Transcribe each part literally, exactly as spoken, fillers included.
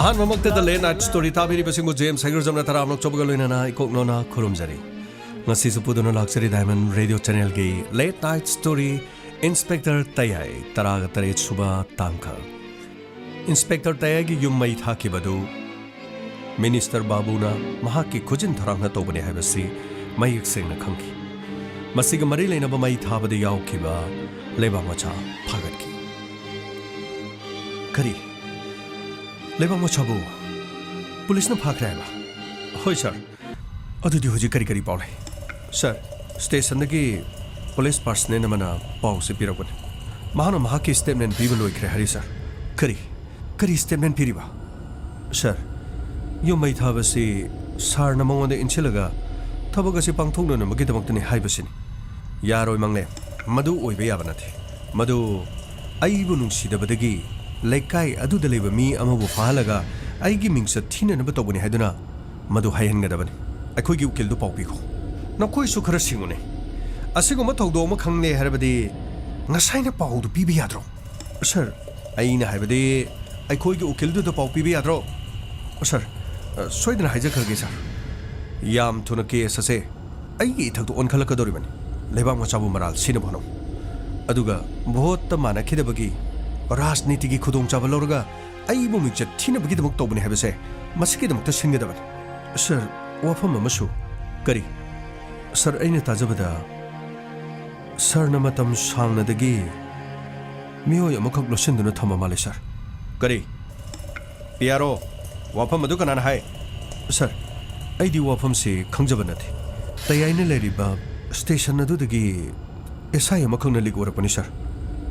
ꯑꯍꯥꯟꯕꯃꯛꯇꯗ Late Night Story ꯇꯥꯕꯤꯔꯤꯕꯁꯤꯡꯕꯨ James ꯍꯩꯒ꯭ꯔꯖꯝꯅ ꯇꯔꯥꯝꯅ ꯑꯣꯛꯆꯕꯒ ꯂꯣꯏꯅꯅ ꯏꯀꯣꯛ ꯅꯣꯅ ꯈꯨꯔꯨꯝꯖꯔꯤ꯫ ꯉꯁꯤꯁꯨ ꯄꯨꯗꯨꯅ ꯂꯥꯛꯆꯔꯤ Diamond Radio Channelꯒꯤ Late Night Story, Inspector ꯇꯌꯥꯏ, ꯇꯔꯥꯒ ꯇꯔꯦꯠ ꯁꯨꯕ ꯇꯥꯡꯀꯛ꯫ Inspector ꯇꯌꯥꯏꯒꯤ ꯌꯨꯝ ꯃꯩ ꯊꯥꯈꯤꯕꯗꯨ Minister ꯕꯥꯕꯨꯅ ꯃꯍꯥꯛꯀꯤ ꯈꯨꯖꯤꯟ ꯊꯧꯔꯥꯡꯅ ꯇꯧꯕꯅꯤ ꯍꯥꯏꯕꯁꯤ ꯃꯌꯦꯛ ꯁꯦꯡꯅ ꯈꯪꯈꯤ꯫ ꯃꯁꯤꯒ ꯃꯔꯤ ꯂꯩꯅꯕ ꯃꯩ ꯊꯥꯕꯗ ꯌꯥꯎꯈꯤꯕ ꯂꯩꯕꯥꯛ ꯃꯆꯥ ꯐꯥꯒꯠꯈꯤ꯫ ꯀꯔꯤ? ꯂꯩꯕꯥꯛ ꯃꯆꯥꯕꯨ ꯄꯨꯂꯤꯁꯅ ꯐꯥꯈ꯭ꯔꯦ ꯍꯥꯏꯕ? ꯍꯣꯏ, ꯁꯥꯔ꯫ ꯑꯗꯨꯗꯤ ꯍꯧꯖꯤꯛ ꯀꯔꯤ ꯀꯔꯤ ꯄꯥꯎ ꯂꯩ? ꯁꯥꯔ, ꯁ꯭ꯇꯦꯁꯟꯗꯒꯤ ꯄꯨꯂꯤꯁ ꯄꯥꯔꯁꯅꯦꯜ ꯑꯃꯅ ꯄꯥꯎꯁꯦ ꯄꯤꯔꯛꯄꯅꯤ꯫ ꯃꯍꯥꯛꯅ ꯃꯍꯥꯛꯀꯤ ꯁ꯭ꯇꯦꯠꯃꯦꯟ ꯄꯤꯕ ꯂꯣꯏꯈ꯭ꯔꯦ ꯍꯥꯏꯔꯤ, ꯁꯥꯔ꯫ ꯀꯔꯤ? ꯀꯔꯤ ꯁ꯭ꯇꯦꯠꯃꯦꯟ ꯄꯤꯔꯤꯕ? ꯁꯥꯔ, ꯌꯨꯝ ꯃꯩ ꯊꯥꯕꯁꯤ ꯁꯥꯔꯅ ꯃꯉꯣꯟꯗ ꯏꯟꯁꯤꯜꯂꯒ ꯊꯕꯛ ꯑꯁꯤ ꯄꯥꯡꯊꯣꯛꯅꯅꯕꯒꯤꯗꯃꯛꯇꯅꯤ ꯍꯥꯏꯕꯁꯤꯅꯤ꯫ ꯌꯥꯔꯣꯏ ꯃꯪꯂꯦꯝ, ꯃꯗꯨ ꯑꯣꯏꯕ ꯌꯥꯕ ꯅꯠꯇꯦ꯫ ꯃꯗꯨ ꯑꯩꯕꯨ ꯅꯨꯡꯁꯤꯗꯕꯗꯒꯤ ꯂꯩꯀꯥꯏ ꯑꯗꯨꯗ ꯂꯩꯕ ꯃꯤ ꯑꯃꯕꯨ ꯐꯥꯍꯜꯂꯒ ꯑꯩꯒꯤ ꯃꯤꯡꯆꯠ ꯊꯤꯅꯅꯕ ꯇꯧꯕꯅꯤ ꯍꯥꯏꯗꯨꯅ ꯃꯗꯨ ꯍꯥꯏꯍꯟꯒꯗꯕꯅꯤ꯫ ꯑꯩꯈꯣꯏꯒꯤ ꯎꯀꯤꯜꯗꯨ ꯄꯥꯎ ꯄꯤꯈꯣ꯫ ꯅꯈꯣꯏꯁꯨ ꯈꯔ ꯁꯤꯡꯉꯨꯅꯦ꯫ ꯑꯁꯤꯒꯨꯝꯕ ꯊꯧꯗꯣꯛ ꯑꯃ ꯈꯪꯂꯦ ꯍꯥꯏꯔꯕꯗꯤ ꯉꯁꯥꯏꯅ ꯄꯥꯎꯗꯨ ꯄꯤꯕ ꯌꯥꯗ꯭ꯔꯣ? ꯁꯥꯔ, ꯑꯩꯅ ꯍꯥꯏꯕꯗꯤ ꯑꯩꯈꯣꯏꯒꯤ ꯎꯀꯤꯜꯗꯨꯗ ꯄꯥꯎ ꯄꯤꯕ ꯌꯥꯗ꯭ꯔꯣ? ꯁꯥꯔ, ꯑ, ꯁꯣꯏꯗꯅ ꯍꯥꯏꯖꯈ꯭ꯔꯒꯦ, ꯁꯥꯔ꯫ ꯌꯥꯝ ꯊꯨꯅ ꯀꯦꯁ ꯑꯁꯦ ꯑꯩꯒꯤ ꯏꯊꯛꯇ ꯑꯣꯟꯈꯠꯂꯛꯀꯗꯧꯔꯤꯕꯅꯤ꯫ ꯂꯩꯕꯥꯛ ꯃꯆꯥꯕꯨ ꯃꯔꯥꯜ ꯁꯤꯅꯕ ꯍꯣꯠꯅꯧ꯫ ꯑꯗꯨꯒ ꯚꯣꯠꯇ ꯃꯥꯟꯅꯈꯤꯗꯕꯒꯤ ꯔꯥꯖꯅꯤꯇꯤꯒꯤ ꯈꯨꯗꯣꯡꯆꯥꯕ ꯂꯧꯔꯒ ꯑꯩꯕꯨ ꯃꯤꯡꯆꯠ ꯊꯤꯅꯕꯒꯤꯗꯃꯛ ꯇꯧꯕꯅꯤ ꯍꯥꯏꯕꯁꯦ ꯃꯁꯤꯒꯤꯗꯃꯛꯇ ꯁꯤꯟꯒꯗꯕꯅꯤ꯫ ꯁꯥꯔ, ꯋꯥꯐꯝ ꯑꯃꯁꯨ꯫ ꯀꯔꯤ? ꯁꯥꯔ, ꯑꯩꯅ ꯇꯥꯖꯕꯗ ꯁꯥꯔꯅ ꯃꯇꯝ ꯁꯥꯡꯅꯗꯒꯤ ꯃꯤꯑꯣꯏ ꯑꯃꯈꯛ ꯂꯣꯠꯁꯤꯟꯗꯨꯅ ꯊꯝꯕ ꯃꯥꯜꯂꯦ, ꯁꯥꯔ꯫ ꯀꯔꯤ? ꯄꯤ ꯑꯥꯔ ꯑꯣ, ꯋꯥꯐꯝ ꯑꯗꯨ ꯀꯅꯥꯅ ꯍꯥꯏ? ꯁꯥꯔ, ꯑꯩꯗꯤ ꯋꯥꯐꯝꯁꯤ ꯈꯪꯖꯕ ꯅꯠꯇꯦ꯫ ꯇꯌꯥꯏꯅ ꯂꯩꯔꯤꯕ ꯁ꯭ꯇꯦꯁꯟ ꯑꯗꯨꯗꯒꯤ ꯑꯦꯁ ꯑꯥꯏ ꯑꯃꯈꯛꯅ ꯂꯤꯛ ꯑꯣꯏꯔꯛꯄꯅꯤ, ꯁꯥꯔ꯫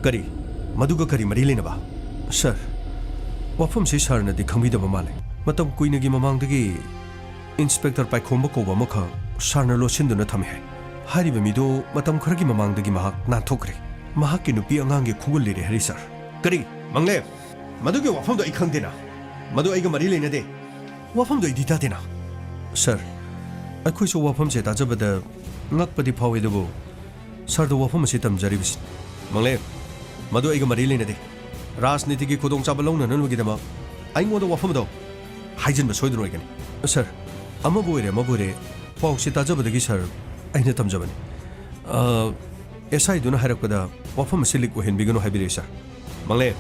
ꯀꯔꯤ? ꯃꯗꯨꯒ ꯀꯔꯤ ꯃꯔꯤ ꯂꯩꯅꯕ? ꯁꯥꯔ, ꯋꯥꯐꯝꯁꯤ ꯁꯥꯔꯅꯗꯤ ꯈꯪꯕꯤꯗꯕ ꯃꯥꯜꯂꯦ꯫ ꯃꯇꯝ ꯀꯨꯏꯅꯒꯤ ꯃꯃꯥꯡꯗꯒꯤ ꯏꯟꯁꯄꯦꯛꯇꯔ ꯄꯥꯏꯈꯣꯝꯕ ꯀꯧꯕ ꯑꯃꯈꯛ ꯁꯥꯔꯅ ꯂꯣꯠꯁꯤꯟꯗꯨꯅ ꯊꯝꯃꯤ ꯍꯥꯏ꯫ ꯍꯥꯏꯔꯤꯕ ꯃꯤꯗꯨ ꯃꯇꯝ ꯈꯔꯒꯤ ꯃꯃꯥꯡꯗꯒꯤ ꯃꯍꯥꯛ ꯅꯥꯟꯊꯣꯛꯈ꯭ꯔꯦ꯫ ꯃꯍꯥꯛꯀꯤ ꯅꯨꯄꯤ ꯑꯉꯥꯡꯒꯤ ꯈꯣꯡꯒꯨꯜ ꯂꯤꯔꯦ ꯍꯥꯏꯔꯤ, ꯁꯥꯔ꯫ ꯀꯔꯤ? ꯃꯪꯂꯦꯝ, ꯃꯗꯨꯒꯤ ꯋꯥꯐꯝꯗꯣ ꯑꯩ ꯈꯪꯗꯦꯅ꯫ ꯃꯗꯨ ꯑꯩꯒ ꯃꯔꯤ ꯂꯩꯅꯗꯦ꯫ ꯋꯥꯐꯝꯗꯣ ꯑꯩꯗꯤ ꯇꯥꯗꯦꯅ꯫ ꯁꯥꯔ, ꯑꯩꯈꯣꯏꯁꯨ ꯋꯥꯐꯝꯁꯦ ꯇꯥꯖꯕꯗ ꯉꯛꯄꯗꯤ ꯐꯥꯎꯏ, ꯑꯗꯨꯕꯨ ꯁꯔꯗ ꯋꯥꯐꯝ ꯑꯁꯤ ꯇꯝꯖꯔꯤꯕꯁꯤ꯫ ꯃꯪꯂꯦꯝ, ꯃꯗꯨ ꯑꯩꯒ ꯃꯔꯤ ꯂꯩꯅꯗꯦ꯫ ꯔꯥꯖꯅꯤꯇꯤꯒꯤ ꯈꯨꯗꯣꯡꯆꯥꯕ ꯂꯧꯅꯅꯕꯒꯤꯗꯃꯛ ꯑꯩꯉꯣꯟꯗ ꯋꯥꯐꯝ ꯑꯗꯣ ꯍꯥꯏꯖꯤꯟꯕ ꯁꯣꯏꯗꯅ ꯑꯣꯏꯒꯅꯤ꯫ ꯁꯔ, ꯑꯃꯕꯨ ꯑꯣꯏꯔꯦ ꯑꯃꯕꯨ ꯑꯣꯏꯔꯦ, ꯄꯥꯎꯁꯤ ꯇꯥꯖꯕꯗꯒꯤ ꯁꯔ, ꯑꯩꯅ ꯇꯝꯖꯕꯅꯤ꯫ ꯑ, ꯑꯦꯁ ꯑꯥꯏꯗꯨꯅ ꯍꯥꯏꯔꯛꯄꯗ ꯋꯥꯐꯝ ꯑꯁꯤ ꯂꯤꯛ ꯑꯣꯏꯍꯟꯕꯤꯒꯅꯨ ꯍꯥꯏꯕꯤꯔꯛꯏ ꯁꯔ꯫ ꯃꯪꯂꯦꯝ,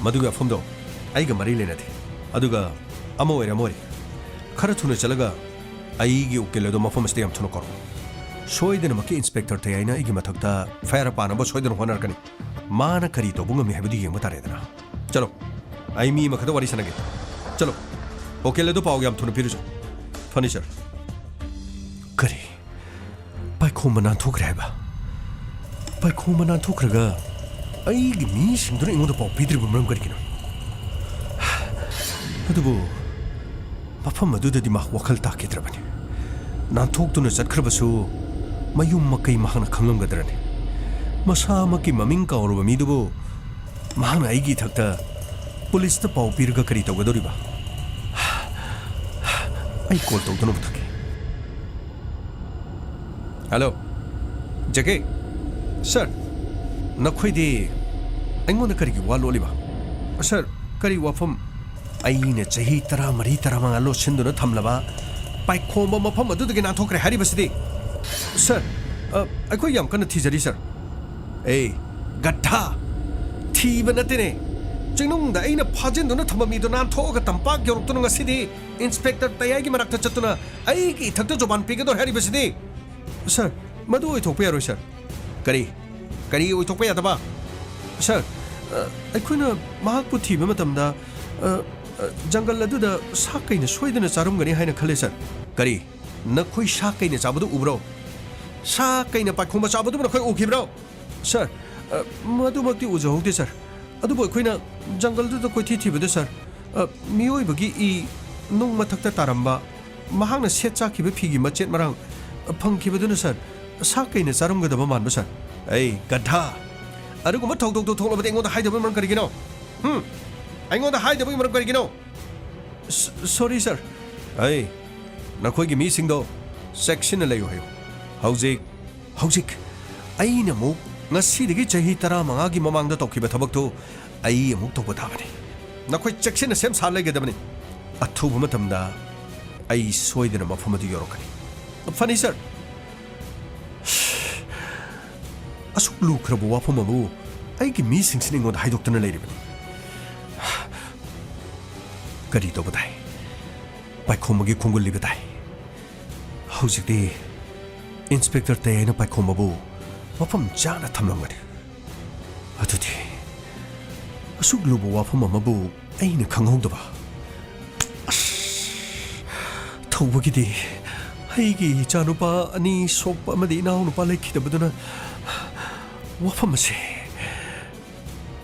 ꯃꯗꯨꯒꯤ ꯋꯥꯐꯝꯗꯣ ꯑꯩꯒ ꯃꯔꯤ ꯂꯩꯅꯗꯦ꯫ ꯑꯗꯨꯒ ꯑꯃ ꯑꯣꯏꯔꯦ ꯑꯃ ꯑꯣꯏꯔꯦ, ꯈꯔ ꯊꯨꯅ ꯆꯠꯂꯒ ꯑꯩꯒꯤ ꯎꯀꯤꯜ ꯑꯗꯣ ꯃꯐꯝ ꯑꯁꯤꯗ ꯌꯥꯝ ꯊꯨꯅ ꯀꯧꯔꯛꯎ꯫ ꯁꯣꯏꯗꯅꯃꯛꯀꯤ ꯏꯟꯁꯄꯦꯛꯇꯔ ꯇꯌꯥꯏꯅ ꯑꯩꯒꯤ ꯃꯊꯛꯇ ꯐꯥꯏꯌꯔ ꯄꯥꯅꯕ ꯁꯣꯏꯗꯅ ꯍꯣꯠꯅꯔꯛꯀꯅꯤ꯫ ꯃꯥꯅ ꯀꯔꯤ ꯇꯧꯕ ꯉꯝꯃꯤ ꯍꯥꯏꯕꯗꯨ ꯌꯦꯡꯕ ꯇꯥꯔꯦꯗꯅ꯫ ꯆꯠꯂꯣ, ꯑꯩ ꯃꯤ ꯑꯃꯈꯛꯇ ꯋꯥꯔꯤ ꯁꯥꯟꯅꯒꯦ꯫ ꯆꯠꯂꯣ, ꯎꯀꯤꯜ ꯑꯗꯨ ꯄꯥꯎ ꯌꯥꯝ ꯊꯨꯅ ꯄꯤꯔꯨꯆꯣ꯫ ꯐꯅꯤ ꯁꯔ꯫ ꯀꯔꯤ? ꯄꯥꯏꯈꯣꯝꯕ ꯅꯥꯟꯊꯣꯛꯈ꯭ꯔꯦ ꯍꯥꯏꯕ? ꯄꯥꯏꯈꯣꯝꯕ ꯅꯥꯟꯊꯣꯛꯈ꯭ꯔꯒ ꯑꯩꯒꯤ ꯃꯤꯁꯤꯡꯗꯨꯅ ꯑꯩꯉꯣꯟꯗ ꯄꯥꯎ ꯄꯤꯗ꯭ꯔꯤꯕ ꯃꯔꯝ ꯀꯔꯤꯒꯤꯅꯣ? ꯑꯗꯨꯕꯨ ꯃꯐꯝ ꯑꯗꯨꯗꯗꯤ ꯃꯍꯥꯛ ꯋꯥꯈꯜ ꯇꯥꯈꯤꯗ꯭ꯔꯕꯅꯤ꯫ ꯅꯥꯟꯊꯣꯛꯇꯨꯅ ꯆꯠꯈ꯭ꯔꯕꯁꯨ ꯃꯌꯨꯝ ꯃꯀꯩ ꯃꯍꯥꯛꯅ ꯈꯪꯂꯝꯒꯗ꯭ꯔꯅꯤ? ꯃꯁꯥꯃꯛꯀꯤ ꯃꯃꯤꯡ ꯀꯥꯎꯔꯕ ꯃꯤꯗꯨꯕꯨ ꯃꯍꯥꯛꯅ ꯑꯩꯒꯤ ꯏꯊꯛꯇ ꯄꯨꯂꯤꯁꯇ ꯄꯥꯎ ꯄꯤꯔꯒ ꯀꯔꯤ ꯇꯧꯒꯗꯧꯔꯤꯕ? ꯑꯩ ꯀꯣꯜ ꯇꯧꯗꯨꯅ ꯃꯨꯊꯠꯀꯦ꯫ Hello, JK. ꯁꯔ, ꯅꯈꯣꯏꯗꯤ ꯑꯩꯉꯣꯟꯗ ꯀꯔꯤꯒꯤ ꯋꯥ ꯂꯣꯠꯂꯤꯕ? ꯁꯔ, ꯀꯔꯤ ꯋꯥꯐꯝ? ꯑꯩꯅ ꯆꯍꯤ ꯇꯔꯥꯃꯔꯤ, ꯇꯔꯥꯃꯉꯥ ꯂꯣꯠꯁꯤꯟꯗꯨꯅ ꯊꯝꯂꯕ ꯄꯥꯏꯈꯣꯝꯕ ꯃꯐꯝ ꯑꯗꯨꯗꯒꯤ ꯅꯥꯟꯊꯣꯛꯈ꯭ꯔꯦ ꯍꯥꯏꯔꯤꯕꯁꯤꯗꯤ? ꯁꯔ, ꯑ, ꯑꯩꯈꯣꯏ ꯌꯥꯝ ꯀꯟꯅ ꯊꯤꯖꯔꯤ, ꯁꯔ꯫ ꯑꯦ, ꯒꯙꯥ! ꯊꯤꯕ ꯅꯠꯇꯦꯅꯦ꯫ ꯆꯤꯡꯅꯨꯡꯗ ꯑꯩꯅ ꯐꯥꯖꯤꯟꯗꯨꯅ ꯊꯝꯕ ꯃꯤꯗꯨ ꯅꯥꯟꯊꯣꯛꯑꯒ ꯇꯝꯄꯥꯛ ꯌꯧꯔꯛꯇꯨꯅ ꯉꯁꯤꯗꯤ ꯏꯟꯁꯄꯦꯛꯇꯔ ꯇꯌꯥꯏꯒꯤ ꯃꯅꯥꯛꯇ ꯆꯠꯇꯨꯅ ꯑꯩꯒꯤ ꯏꯊꯛꯇ ꯖꯣꯕꯥꯟ ꯄꯤꯒꯗꯧꯔꯦ ꯍꯥꯏꯔꯤꯕꯁꯤꯗꯤ? ꯁꯔ, ꯃꯗꯨ ꯑꯣꯏꯊꯣꯛꯄ ꯌꯥꯔꯣꯏ, ꯁꯔ꯫ ꯀꯔꯤ? ꯀꯔꯤ ꯑꯣꯏꯊꯣꯛꯄ ꯌꯥꯗꯕ? ꯁꯔ, ꯑ, ꯑꯩꯈꯣꯏꯅ ꯃꯍꯥꯛꯄꯨ ꯊꯤꯕ ꯃꯇꯝꯗ, ꯑ, ꯑ, ꯖꯪꯒꯜ ꯑꯗꯨꯗ ꯁꯥ ꯀꯩꯅ ꯁꯣꯏꯗꯅ ꯆꯥꯔꯝꯒꯅꯤ ꯍꯥꯏꯅ ꯈꯜꯂꯦ, ꯁꯔ꯫ ꯀꯔꯤ? ꯅꯈꯣꯏ ꯁꯥ ꯀꯩꯅ ꯆꯥꯕꯗꯨ ꯎꯕ꯭ꯔꯣ? ꯁꯥ ꯀꯩꯅ ꯄꯥꯏꯈꯣꯝꯕ ꯆꯥꯕꯗꯨꯕꯨ ꯅꯈꯣꯏ ꯎꯈꯤꯕ꯭ꯔꯣ? ꯁꯔ, ꯑ, ꯃꯗꯨꯃꯛꯇꯤ ꯎꯖꯍꯧꯗꯦ, ꯁꯔ꯫ ꯑꯗꯨꯕꯨ ꯑꯩꯈꯣꯏꯅ ꯖꯪꯒꯜꯗꯨꯗ ꯀꯣꯏꯊꯤ ꯊꯤꯕꯗ, ꯁꯔ, ꯑ, ꯃꯤꯑꯣꯏꯕꯒꯤ ꯏ ꯅꯨꯡ ꯃꯊꯛꯇ ꯇꯥꯔꯝꯕ, ꯃꯍꯥꯛꯅ ꯁꯦꯠ ꯆꯥꯈꯤꯕ ꯐꯤꯒꯤ ꯃꯆꯦꯠ ꯃꯔꯥꯡ, ꯑ, ꯐꯪꯈꯤꯕꯗꯨꯅ, ꯁꯔ, ꯁꯥ ꯀꯩꯅ ꯆꯥꯔꯝꯒꯗꯕ ꯃꯥꯟꯕ, ꯁꯔ꯫ ꯑꯩ ꯒꯙꯥ! ꯑꯗꯨꯒꯨꯝꯕ ꯊꯧꯗꯣꯛꯇꯨ ꯊꯣꯛꯂꯕꯗꯤ ꯑꯩꯉꯣꯟꯗ ꯍꯥꯏꯗꯕ ꯃꯔꯝ ꯀꯔꯤꯒꯤꯅꯣ? ꯍꯨꯝ? ꯑꯩꯉꯣꯟꯗ ꯍꯥꯏꯗꯕꯒꯤ ꯃꯔꯝ ꯀꯔꯤꯒꯤꯅꯣ? ꯁ-, ꯁꯣꯔꯤ, ꯁꯔ꯫ ꯑꯩ, ꯅꯈꯣꯏꯒꯤ ꯃꯤꯁꯤꯡꯗꯣ ꯆꯦꯛꯁꯤꯟꯅ ꯂꯩꯌꯨ ꯍꯥꯏꯌꯨ꯫ ꯍꯧꯖꯤꯛ, ꯍꯧꯖꯤꯛ, ꯑꯩꯅ ꯑꯃꯨꯛ ꯉꯁꯤꯗꯒꯤ ꯆꯍꯤ ꯇꯔꯥꯃꯉꯥꯒꯤ ꯃꯃꯥꯡꯗ ꯇꯧꯈꯤꯕ ꯊꯕꯛꯇꯨ ꯑꯩ ꯑꯃꯨꯛ ꯇꯧꯕ ꯇꯥꯕꯅꯤ꯫ ꯅꯈꯣꯏ ꯆꯦꯛꯁꯤꯟꯅ ꯁꯦꯝ ꯁꯥ ꯂꯩꯒꯗꯕꯅꯤ꯫ ꯑꯊꯨꯕ ꯃꯇꯝꯗ ꯑꯩ ꯁꯣꯏꯗꯅ ꯃꯐꯝ ꯑꯗꯨ ꯌꯧꯔꯛꯀꯅꯤ꯫ ꯐꯅꯤ, ꯁꯥꯔ꯫ ꯑꯁꯨꯛ ꯂꯨꯈ꯭ꯔꯕ ꯋꯥꯐꯝ ꯑꯃꯕꯨ ꯑꯩꯒꯤ ꯃꯤꯁꯤꯡꯁꯤꯅ ꯑꯩꯉꯣꯟꯗ ꯍꯥꯏꯗꯣꯛꯇꯅ ꯂꯩꯔꯤꯕꯅꯤ꯫ ꯀꯔꯤ ꯇꯧꯕ ꯇꯥꯏ? ꯄꯥꯏꯈꯣꯝꯕꯒꯤ ꯈꯣꯡꯒꯨꯜ ꯂꯤꯕ ꯇꯥꯏ꯫ ꯍꯧꯖꯤꯛꯇꯤ ꯏꯟꯁꯄꯦꯛꯇꯔ ꯇꯌꯥꯏꯅ ꯄꯥꯏꯈꯣꯝꯕꯕꯨ ꯃꯐꯝ ꯆꯥꯅ ꯊꯝꯂꯝꯒꯅꯤ꯫ ꯑꯗꯨꯗꯤ ꯑꯁꯨꯛ ꯂꯨꯕ ꯋꯥꯐꯝ ꯑꯃꯕꯨ ꯑꯩꯅ ꯈꯪꯍꯧꯗꯕ? ꯑꯁ! ꯊꯧꯕꯒꯤꯗꯤ ꯑꯩꯒꯤ ꯏꯆꯥꯅꯨꯄꯥ ꯑꯅꯤ ꯁꯣꯛꯄ ꯑꯃꯗꯤ ꯏꯅꯥꯎꯅꯨꯄꯥ ꯂꯩꯈꯤꯗꯕꯗꯨꯅ ꯋꯥꯐꯝ ꯑꯁꯦ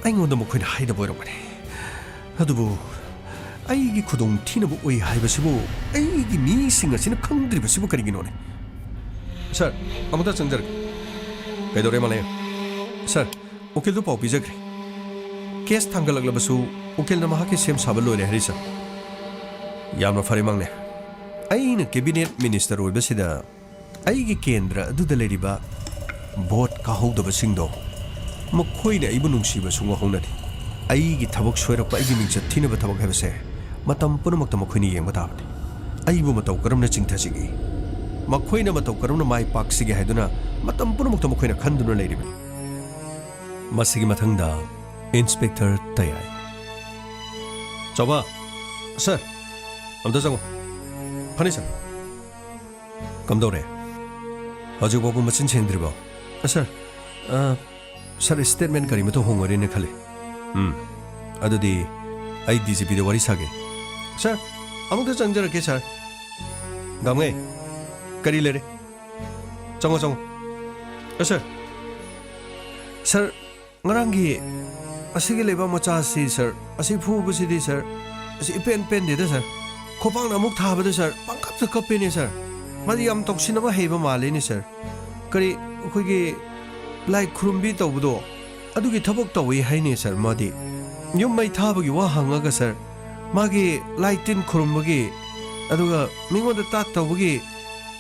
ꯑꯩꯉꯣꯟꯗ ꯃꯈꯣꯏꯅ ꯍꯥꯏꯗꯕ ꯑꯣꯏꯔꯝꯒꯅꯤ꯫ ꯑꯗꯨꯕꯨ ꯑꯩꯒꯤ ꯈꯨꯗꯣꯡꯊꯤꯅꯕ ꯑꯣꯏ ꯍꯥꯏꯕꯁꯤꯕꯨ ꯑꯩꯒꯤ ꯃꯤꯁꯤꯡ ꯑꯁꯤꯅ ꯈꯪꯗ꯭ꯔꯤꯕꯁꯤꯕꯨ ꯀꯔꯤꯒꯤꯅꯣꯅꯦ? ꯁꯥꯔ, ꯑꯃꯨꯛꯇ ꯆꯪꯖꯔꯛꯀꯦ꯫ ꯀꯩꯗꯧꯔꯦ, ꯃꯥꯂꯦꯝ? ꯁꯥꯔ, ꯎꯀꯤꯜꯗꯨ ꯄꯥꯎ ꯄꯤꯖꯈ꯭ꯔꯦ꯫ ꯀꯦꯁ ꯊꯥꯡꯒꯠꯂꯛꯂꯕꯁꯨ ꯎꯀꯤꯜꯅ ꯃꯍꯥꯛꯀꯤ ꯁꯦꯝ ꯁꯥꯕ ꯂꯣꯏꯔꯦ ꯍꯥꯏꯔꯤ, ꯁꯥꯔ꯫ ꯌꯥꯝꯅ ꯐꯔꯦ, ꯃꯥꯡꯅꯦ꯫ ꯑꯩꯅ ꯀꯦꯕꯤꯅꯦꯠ ꯃꯤꯅꯤꯁꯇꯔ ꯑꯣꯏꯕꯁꯤꯗ ꯑꯩꯒꯤ ꯀꯦꯟꯗ꯭ꯔ ꯑꯗꯨꯗ ꯂꯩꯔꯤꯕ ꯚꯣꯠ ꯀꯥꯍꯧꯗꯕꯁꯤꯡꯗꯣ, ꯃꯈꯣꯏꯅ ꯑꯩꯕꯨ ꯅꯨꯡꯁꯤꯕ ꯁꯨꯡꯍꯧ ꯍꯧꯅꯗꯦ꯫ ꯑꯩꯒꯤ ꯊꯕꯛ ꯁꯣꯏꯔꯛꯄ, ꯑꯩꯒꯤ ꯃꯤꯡꯆꯠ ꯊꯤꯅꯕ ꯊꯕꯛ ꯍꯥꯏꯕꯁꯦ ꯃꯇꯝ ꯄꯨꯝꯅꯃꯛꯇ ꯃꯈꯣꯏꯅ ꯌꯦꯡꯕ ꯇꯥꯕꯅꯤ꯫ ꯑꯩꯕꯨ ꯃꯇꯧ ꯀꯔꯝꯅ ꯆꯤꯡꯊꯁꯤꯒꯦ, ꯃꯈꯣꯏꯅ ꯃꯇꯧ ꯀꯔꯝꯅ ꯃꯥꯏ ꯄꯥꯛꯁꯤꯒꯦ ꯍꯥꯏꯗꯨꯅ ꯃꯇꯝ ꯄꯨꯝꯅꯃꯛꯇ ꯃꯈꯣꯏꯅ ꯈꯟꯗꯨꯅ ꯂꯩꯔꯤꯕꯅꯤ꯫ ꯃꯁꯤꯒꯤ ꯃꯊꯪꯗ ꯏꯟꯁꯄꯦꯛꯇꯔ ꯇꯌꯥꯏ꯫ ꯆꯥꯎꯕ꯫ ꯁꯥꯔ, ꯑꯝꯇ ꯆꯪꯉꯣ꯫ ꯐꯅꯤ, ꯁꯥꯔ꯫ ꯀꯝꯗꯧꯔꯦ? ꯍꯧꯖꯤꯛ ꯐꯥꯎꯕ ꯃꯆꯤꯟ ꯁꯦꯡꯗ꯭ꯔꯤꯕꯣ? ꯁꯥꯔ, ꯑ, ꯁꯥꯔ, ꯁ꯭ꯇꯦꯠꯃꯦꯟ ꯀꯔꯤꯃꯇ ꯍꯣꯡꯉꯔꯣꯏꯅ ꯈꯜꯂꯤ꯫ ꯎꯝ, ꯑꯗꯨꯗꯤ ꯑꯩ ꯗꯤ ꯖꯤ ꯄꯤꯗ ꯋꯥꯔꯤ ꯁꯥꯒꯦ꯫ ꯁꯥꯔ, ꯑꯃꯨꯛꯇ ꯆꯪꯖꯔꯛꯀꯦ, ꯁꯥꯔ꯫ ꯗꯥꯝꯉꯩ, ꯀꯔꯤ ꯂꯩꯔꯦ? ꯆꯪꯉꯣ, ꯆꯪꯉꯣ꯫ ꯑ, ꯁꯥꯔ, ꯁꯥꯔ, ꯉꯔꯥꯡꯒꯤ ꯑꯁꯤꯒꯤ ꯂꯩꯕꯥꯛ ꯃꯆꯥ ꯑꯁꯤ, ꯁꯥꯔ, ꯑꯁꯤ ꯐꯨꯕꯁꯤꯗꯤ, ꯁꯥꯔ, ꯑꯁꯤ ꯏꯄꯦꯟ ꯄꯦꯟꯗꯦꯗ, ꯁꯥꯔ꯫ ꯈꯣꯡꯄꯥꯛꯅ ꯑꯃꯨꯛ ꯊꯥꯕꯗ, ꯁꯥꯔ, ꯄꯪꯀꯞꯇ ꯀꯞꯄꯦꯅꯦ, ꯁꯥꯔ꯫ ꯃꯥꯗꯤ ꯌꯥꯝ ꯇꯧꯁꯤꯟꯅꯕ ꯍꯩꯕ ꯃꯥꯜꯂꯦꯅꯦ, ꯁꯥꯔ꯫ ꯀꯔꯤ, ꯑꯩꯈꯣꯏꯒꯤ ꯂꯥꯏ ꯈꯨꯔꯨꯝꯕꯤ ꯇꯧꯕꯗꯣ, ꯑꯗꯨꯒꯤ ꯊꯕꯛ ꯇꯧꯏ ꯍꯥꯏꯅꯦ, ꯁꯥꯔ, ꯃꯥꯗꯤ꯫ ꯌꯨꯝ ꯃꯩ ꯊꯥꯕꯒꯤ ꯋꯥ ꯍꯪꯉꯒ, ꯁꯥꯔ, ꯃꯥꯒꯤ ꯂꯥꯏ ꯇꯤꯟ ꯈꯨꯔꯨꯝꯕꯒꯤ, ꯑꯗꯨꯒ ꯃꯤꯉꯣꯟꯗ ꯇꯥꯠ ꯇꯧꯕꯒꯤ,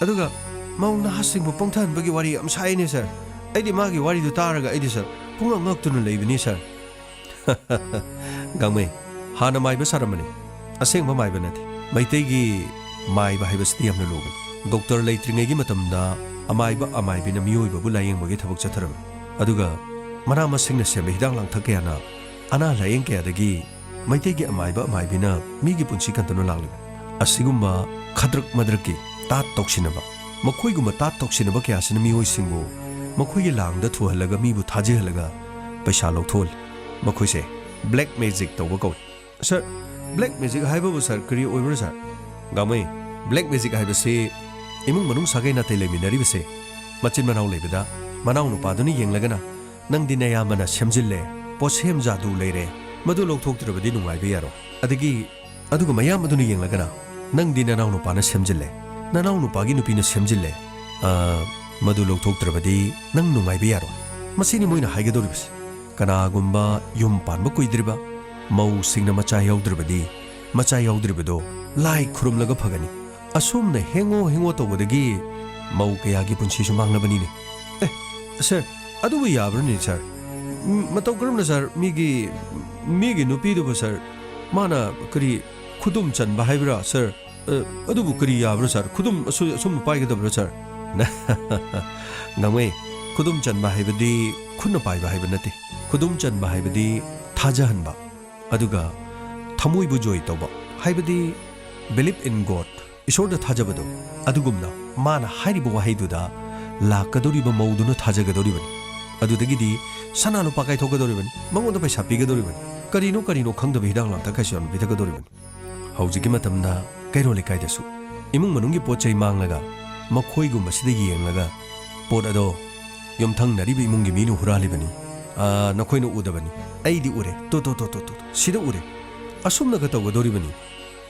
ꯑꯗꯨꯒ ꯃꯧ ꯅꯍꯥꯁꯤꯡꯕꯨ ꯄꯪꯊꯍꯟꯕꯒꯤ ꯋꯥꯔꯤ ꯌꯥꯝ ꯁꯥꯏꯅꯦ, ꯁꯥꯔ꯫ ꯑꯩꯗꯤ ꯃꯥꯒꯤ ꯋꯥꯔꯤꯗꯨ ꯇꯥꯔꯒ ꯑꯩꯗꯤ ꯁꯥꯔ ꯄꯨꯡꯉꯛ ꯉꯛꯇꯨꯅ ꯂꯩꯕꯅꯤ ꯁꯥꯔ꯫ ꯒꯥꯡꯃꯩ, ꯍꯥꯟꯅ ꯃꯥꯏꯕ ꯁꯥꯔꯝꯕꯅꯤ꯫ ꯑꯁꯦꯡꯕ ꯃꯥꯏꯕ ꯅꯠꯇꯦ꯫ ꯃꯩꯇꯩꯒꯤ ꯃꯥꯏꯕ ꯍꯥꯏꯕꯁꯤꯗꯤ ꯌꯥꯝꯅ ꯂꯨꯕꯅꯤ꯫ ꯗꯣꯛꯇꯔ ꯂꯩꯇ꯭ꯔꯤꯉꯩꯒꯤ ꯃꯇꯝꯗ ꯑꯃꯥꯏꯕ ꯑꯃꯥꯏꯕꯤꯅ ꯃꯤꯑꯣꯏꯕꯕꯨ ꯂꯥꯌꯦꯡꯕꯒꯤ ꯊꯕꯛ ꯆꯠꯊꯔꯝꯃꯤ꯫ ꯑꯗꯨꯒ ꯃꯅꯥ ꯃꯁꯤꯡꯅ ꯁꯦꯝꯕ ꯍꯤꯗꯥꯛ ꯂꯥꯡꯊꯛ ꯀꯌꯥꯅ ꯑꯅꯥ ꯂꯥꯌꯦꯡ ꯀꯌꯥꯗꯒꯤ ꯃꯩꯇꯩꯒꯤ ꯑꯃꯥꯏꯕ ꯑꯃꯥꯏꯕꯤꯅ ꯃꯤꯒꯤ ꯄꯨꯟꯁꯤ ꯀꯟꯗꯨꯅ ꯂꯥꯛꯂꯤꯕꯅꯤ꯫ ꯑꯁꯤꯒꯨꯝꯕ ꯈꯗ꯭ꯔꯛ ꯃꯗ꯭ꯔꯛꯀꯤ ꯇꯥꯠ ꯇꯧꯁꯤꯟꯅꯕ, ꯃꯈꯣꯏꯒꯨꯝꯕ ꯇꯥꯠ ꯇꯧꯁꯤꯟꯅꯕ ꯀꯌꯥꯁꯤꯅ ꯃꯤꯑꯣꯏꯁꯤꯡꯕꯨ ꯃꯈꯣꯏꯒꯤ ꯂꯥꯡꯗ ꯊꯨꯍꯜꯂꯒ ꯃꯤꯕꯨ ꯊꯥꯖꯍꯜꯂꯒ ꯄꯩꯁꯥ ꯂꯧꯊꯣꯛꯍꯜꯂꯤ꯫ ꯃꯈꯣꯏꯁꯦ black magic ꯇꯧꯕ ꯀꯧꯏ꯫ ꯁꯥꯔ, black magic ꯍꯥꯏꯕꯕꯨ ꯁꯥꯔ ꯀꯔꯤ ꯑꯣꯏꯕꯅꯣ ꯁꯥꯔ? ꯒꯥꯡꯃꯩ, black magic ꯍꯥꯏꯕꯁꯤ ꯏꯃꯨꯡ ꯃꯅꯨꯡ ꯁꯥꯒꯩ ꯅꯥꯇꯩ ꯂꯩꯃꯤꯟꯅꯔꯤꯕꯁꯦ ꯃꯆꯤꯟ ꯃꯅꯥꯎ ꯂꯩꯕꯗ ꯃꯅꯥꯎ ꯅꯨꯄꯥꯗꯨꯅ ꯌꯦꯡꯂꯒꯅ ꯅꯪꯗꯤ ꯅꯌꯥꯝꯕꯅ ꯁꯦꯝꯖꯤꯜꯂꯦ, ꯄꯣꯠꯁꯦꯝ ꯖꯥꯗꯨ ꯂꯩꯔꯦ, ꯃꯗꯨ ꯂꯧꯊꯣꯛꯇ꯭ꯔꯕꯗꯤ ꯅꯨꯡꯉꯥꯏꯕ ꯌꯥꯔꯣꯏ꯫ ꯑꯗꯒꯤ ꯑꯗꯨꯒ ꯃꯌꯥꯝ ꯑꯗꯨꯅ ꯌꯦꯡꯂꯒꯅ ꯅꯪꯗꯤ ꯅꯅꯥꯎ ꯅꯨꯄꯥꯅ ꯁꯦꯝꯖꯤꯜꯂꯦ, ꯅꯅꯥꯎ ꯅꯨꯄꯥꯒꯤ ꯅꯨꯄꯤꯅ ꯁꯦꯝꯖꯤꯜꯂꯦ, ꯑ, ꯃꯗꯨ ꯂꯧꯊꯣꯛꯇ꯭ꯔꯕꯗꯤ ꯅꯪ ꯅꯨꯡꯉꯥꯏꯕ ꯌꯥꯔꯣꯏ꯫ ꯃꯁꯤꯅꯤ ꯃꯣꯏꯅ ꯍꯥꯏꯒꯗꯧꯔꯤꯕꯁꯤ꯫ ꯀꯅꯥꯒꯨꯝꯕ ꯌꯨꯝ ꯄꯥꯟꯕ ꯀꯨꯏꯗ꯭ꯔꯤꯕ ꯃꯧꯁꯤꯡꯅ ꯃꯆꯥ ꯌꯥꯎꯗ꯭ꯔꯕꯗꯤ ꯃꯆꯥ ꯌꯥꯎꯗ꯭ꯔꯤꯕꯗꯣ ꯂꯥꯏ ꯈꯨꯔꯨꯝꯂꯒ ꯐꯒꯅꯤ꯫ ꯑꯁꯨꯝꯅ ꯍꯦꯡꯉꯣ ꯍꯦꯡꯉꯣ ꯇꯧꯕꯗꯒꯤ ꯃꯧ ꯀꯌꯥꯒꯤ ꯄꯨꯟꯁꯤꯁꯨ ꯃꯥꯡꯂꯕꯅꯤꯅꯦ꯫ ꯑꯦ, ꯁꯥꯔ, ꯑꯗꯨꯕꯨ ꯌꯥꯕ꯭ꯔꯅꯦ ꯁꯥꯔ? ꯎꯝ, ꯃꯇꯧ ꯀꯔꯝꯅ ꯁꯥꯔ ꯃꯤꯒꯤ, ꯃꯤꯒꯤ ꯅꯨꯄꯤꯗꯨꯕꯨ ꯁꯥꯔ, ꯃꯥꯅ ꯀꯔꯤ ꯈꯨꯗꯨꯝ ꯆꯟꯕ ꯍꯥꯏꯕ꯭ꯔꯥ ꯁꯥꯔ? ꯑ, ꯑꯗꯨꯕꯨ ꯀꯔꯤ ꯌꯥꯕ꯭ꯔꯣ ꯁꯥꯔ? ꯈꯨꯗꯨꯝ ꯑꯁꯨ-, ꯑꯁꯨꯝꯅ ꯄꯥꯏꯒꯗꯕ꯭ꯔꯣ ꯁꯥꯔ? ꯅ-, ꯅꯃꯩ, ꯈꯨꯗꯨꯝ ꯆꯟꯕ ꯍꯥꯏꯕꯗꯤ ꯈꯨꯠꯅ ꯄꯥꯏꯕ ꯍꯥꯏꯕ ꯅꯠꯇꯦ꯫ ꯈꯨꯗꯨꯝ ꯆꯟꯕ ꯍꯥꯏꯕꯗꯤ ꯊꯥꯖꯍꯟꯕ, ꯑꯗꯨꯒ ꯊꯃꯣꯏꯕꯨ ꯖꯣꯏ ꯇꯧꯕ ꯍꯥꯏꯕꯗꯤ believe in God, ꯏꯁꯣꯔꯗ ꯊꯥꯖꯕꯗꯣ꯫ ꯑꯗꯨꯒꯨꯝꯅ ꯃꯥꯅ ꯍꯥꯏꯔꯤꯕ ꯋꯥꯍꯩꯗꯨꯗ ꯂꯥꯛꯀꯗꯧꯔꯤꯕ ꯃꯧꯗꯨꯅ ꯊꯥꯖꯒꯗꯧꯔꯤꯕꯅꯤ꯫ ꯑꯗꯨꯗꯒꯤꯗꯤ ꯁꯅꯥ ꯂꯨꯄꯥ ꯀꯥꯏꯊꯣꯛꯀꯗꯧꯔꯤꯕꯅꯤ, ꯃꯉꯣꯟꯗ ꯄꯩꯁꯥ ꯄꯤꯒꯗꯧꯔꯤꯕꯅꯤ꯫ ꯀꯔꯤꯅꯣ ꯀꯔꯤꯅꯣ ꯈꯪꯗꯕ ꯍꯤꯗꯥꯛ ꯂꯥꯡꯊꯛ ꯀꯩꯁꯨ ꯌꯥꯝꯅ ꯄꯤꯊꯛꯀꯗꯧꯔꯤꯕꯅꯤ꯫ ꯍꯧꯖꯤꯛꯀꯤ ꯃꯇꯝꯗ ꯀꯩꯔꯣꯜ ꯂꯩꯀꯥꯏꯗꯁꯨ ꯏꯃꯨꯡ ꯃꯅꯨꯡꯒꯤ ꯄꯣꯠ ꯆꯩ ꯃꯥꯡꯂꯒ ꯃꯈꯣꯏꯒꯨꯝꯕꯁꯤꯗ ꯌꯦꯡꯂꯒ ꯄꯣꯠ ꯑꯗꯣ ꯌꯨꯝꯊꯪꯅꯔꯤꯕ ꯏꯃꯨꯡꯒꯤ ꯃꯤꯅ ꯍꯨꯔꯥꯜꯂꯤꯕꯅꯤ, ꯑꯥ, ꯅꯈꯣꯏꯅ ꯎꯗꯕꯅꯤ, ꯑꯩꯗꯤ ꯎꯔꯦ, ꯇꯣ, ꯇꯣ, ꯇꯣ, ꯇꯣ, ꯇꯣ, ꯁꯤꯗ ꯎꯔꯦ, ꯑꯁꯨꯝꯅꯒ ꯇꯧꯒꯗꯧꯔꯤꯕꯅꯤ꯫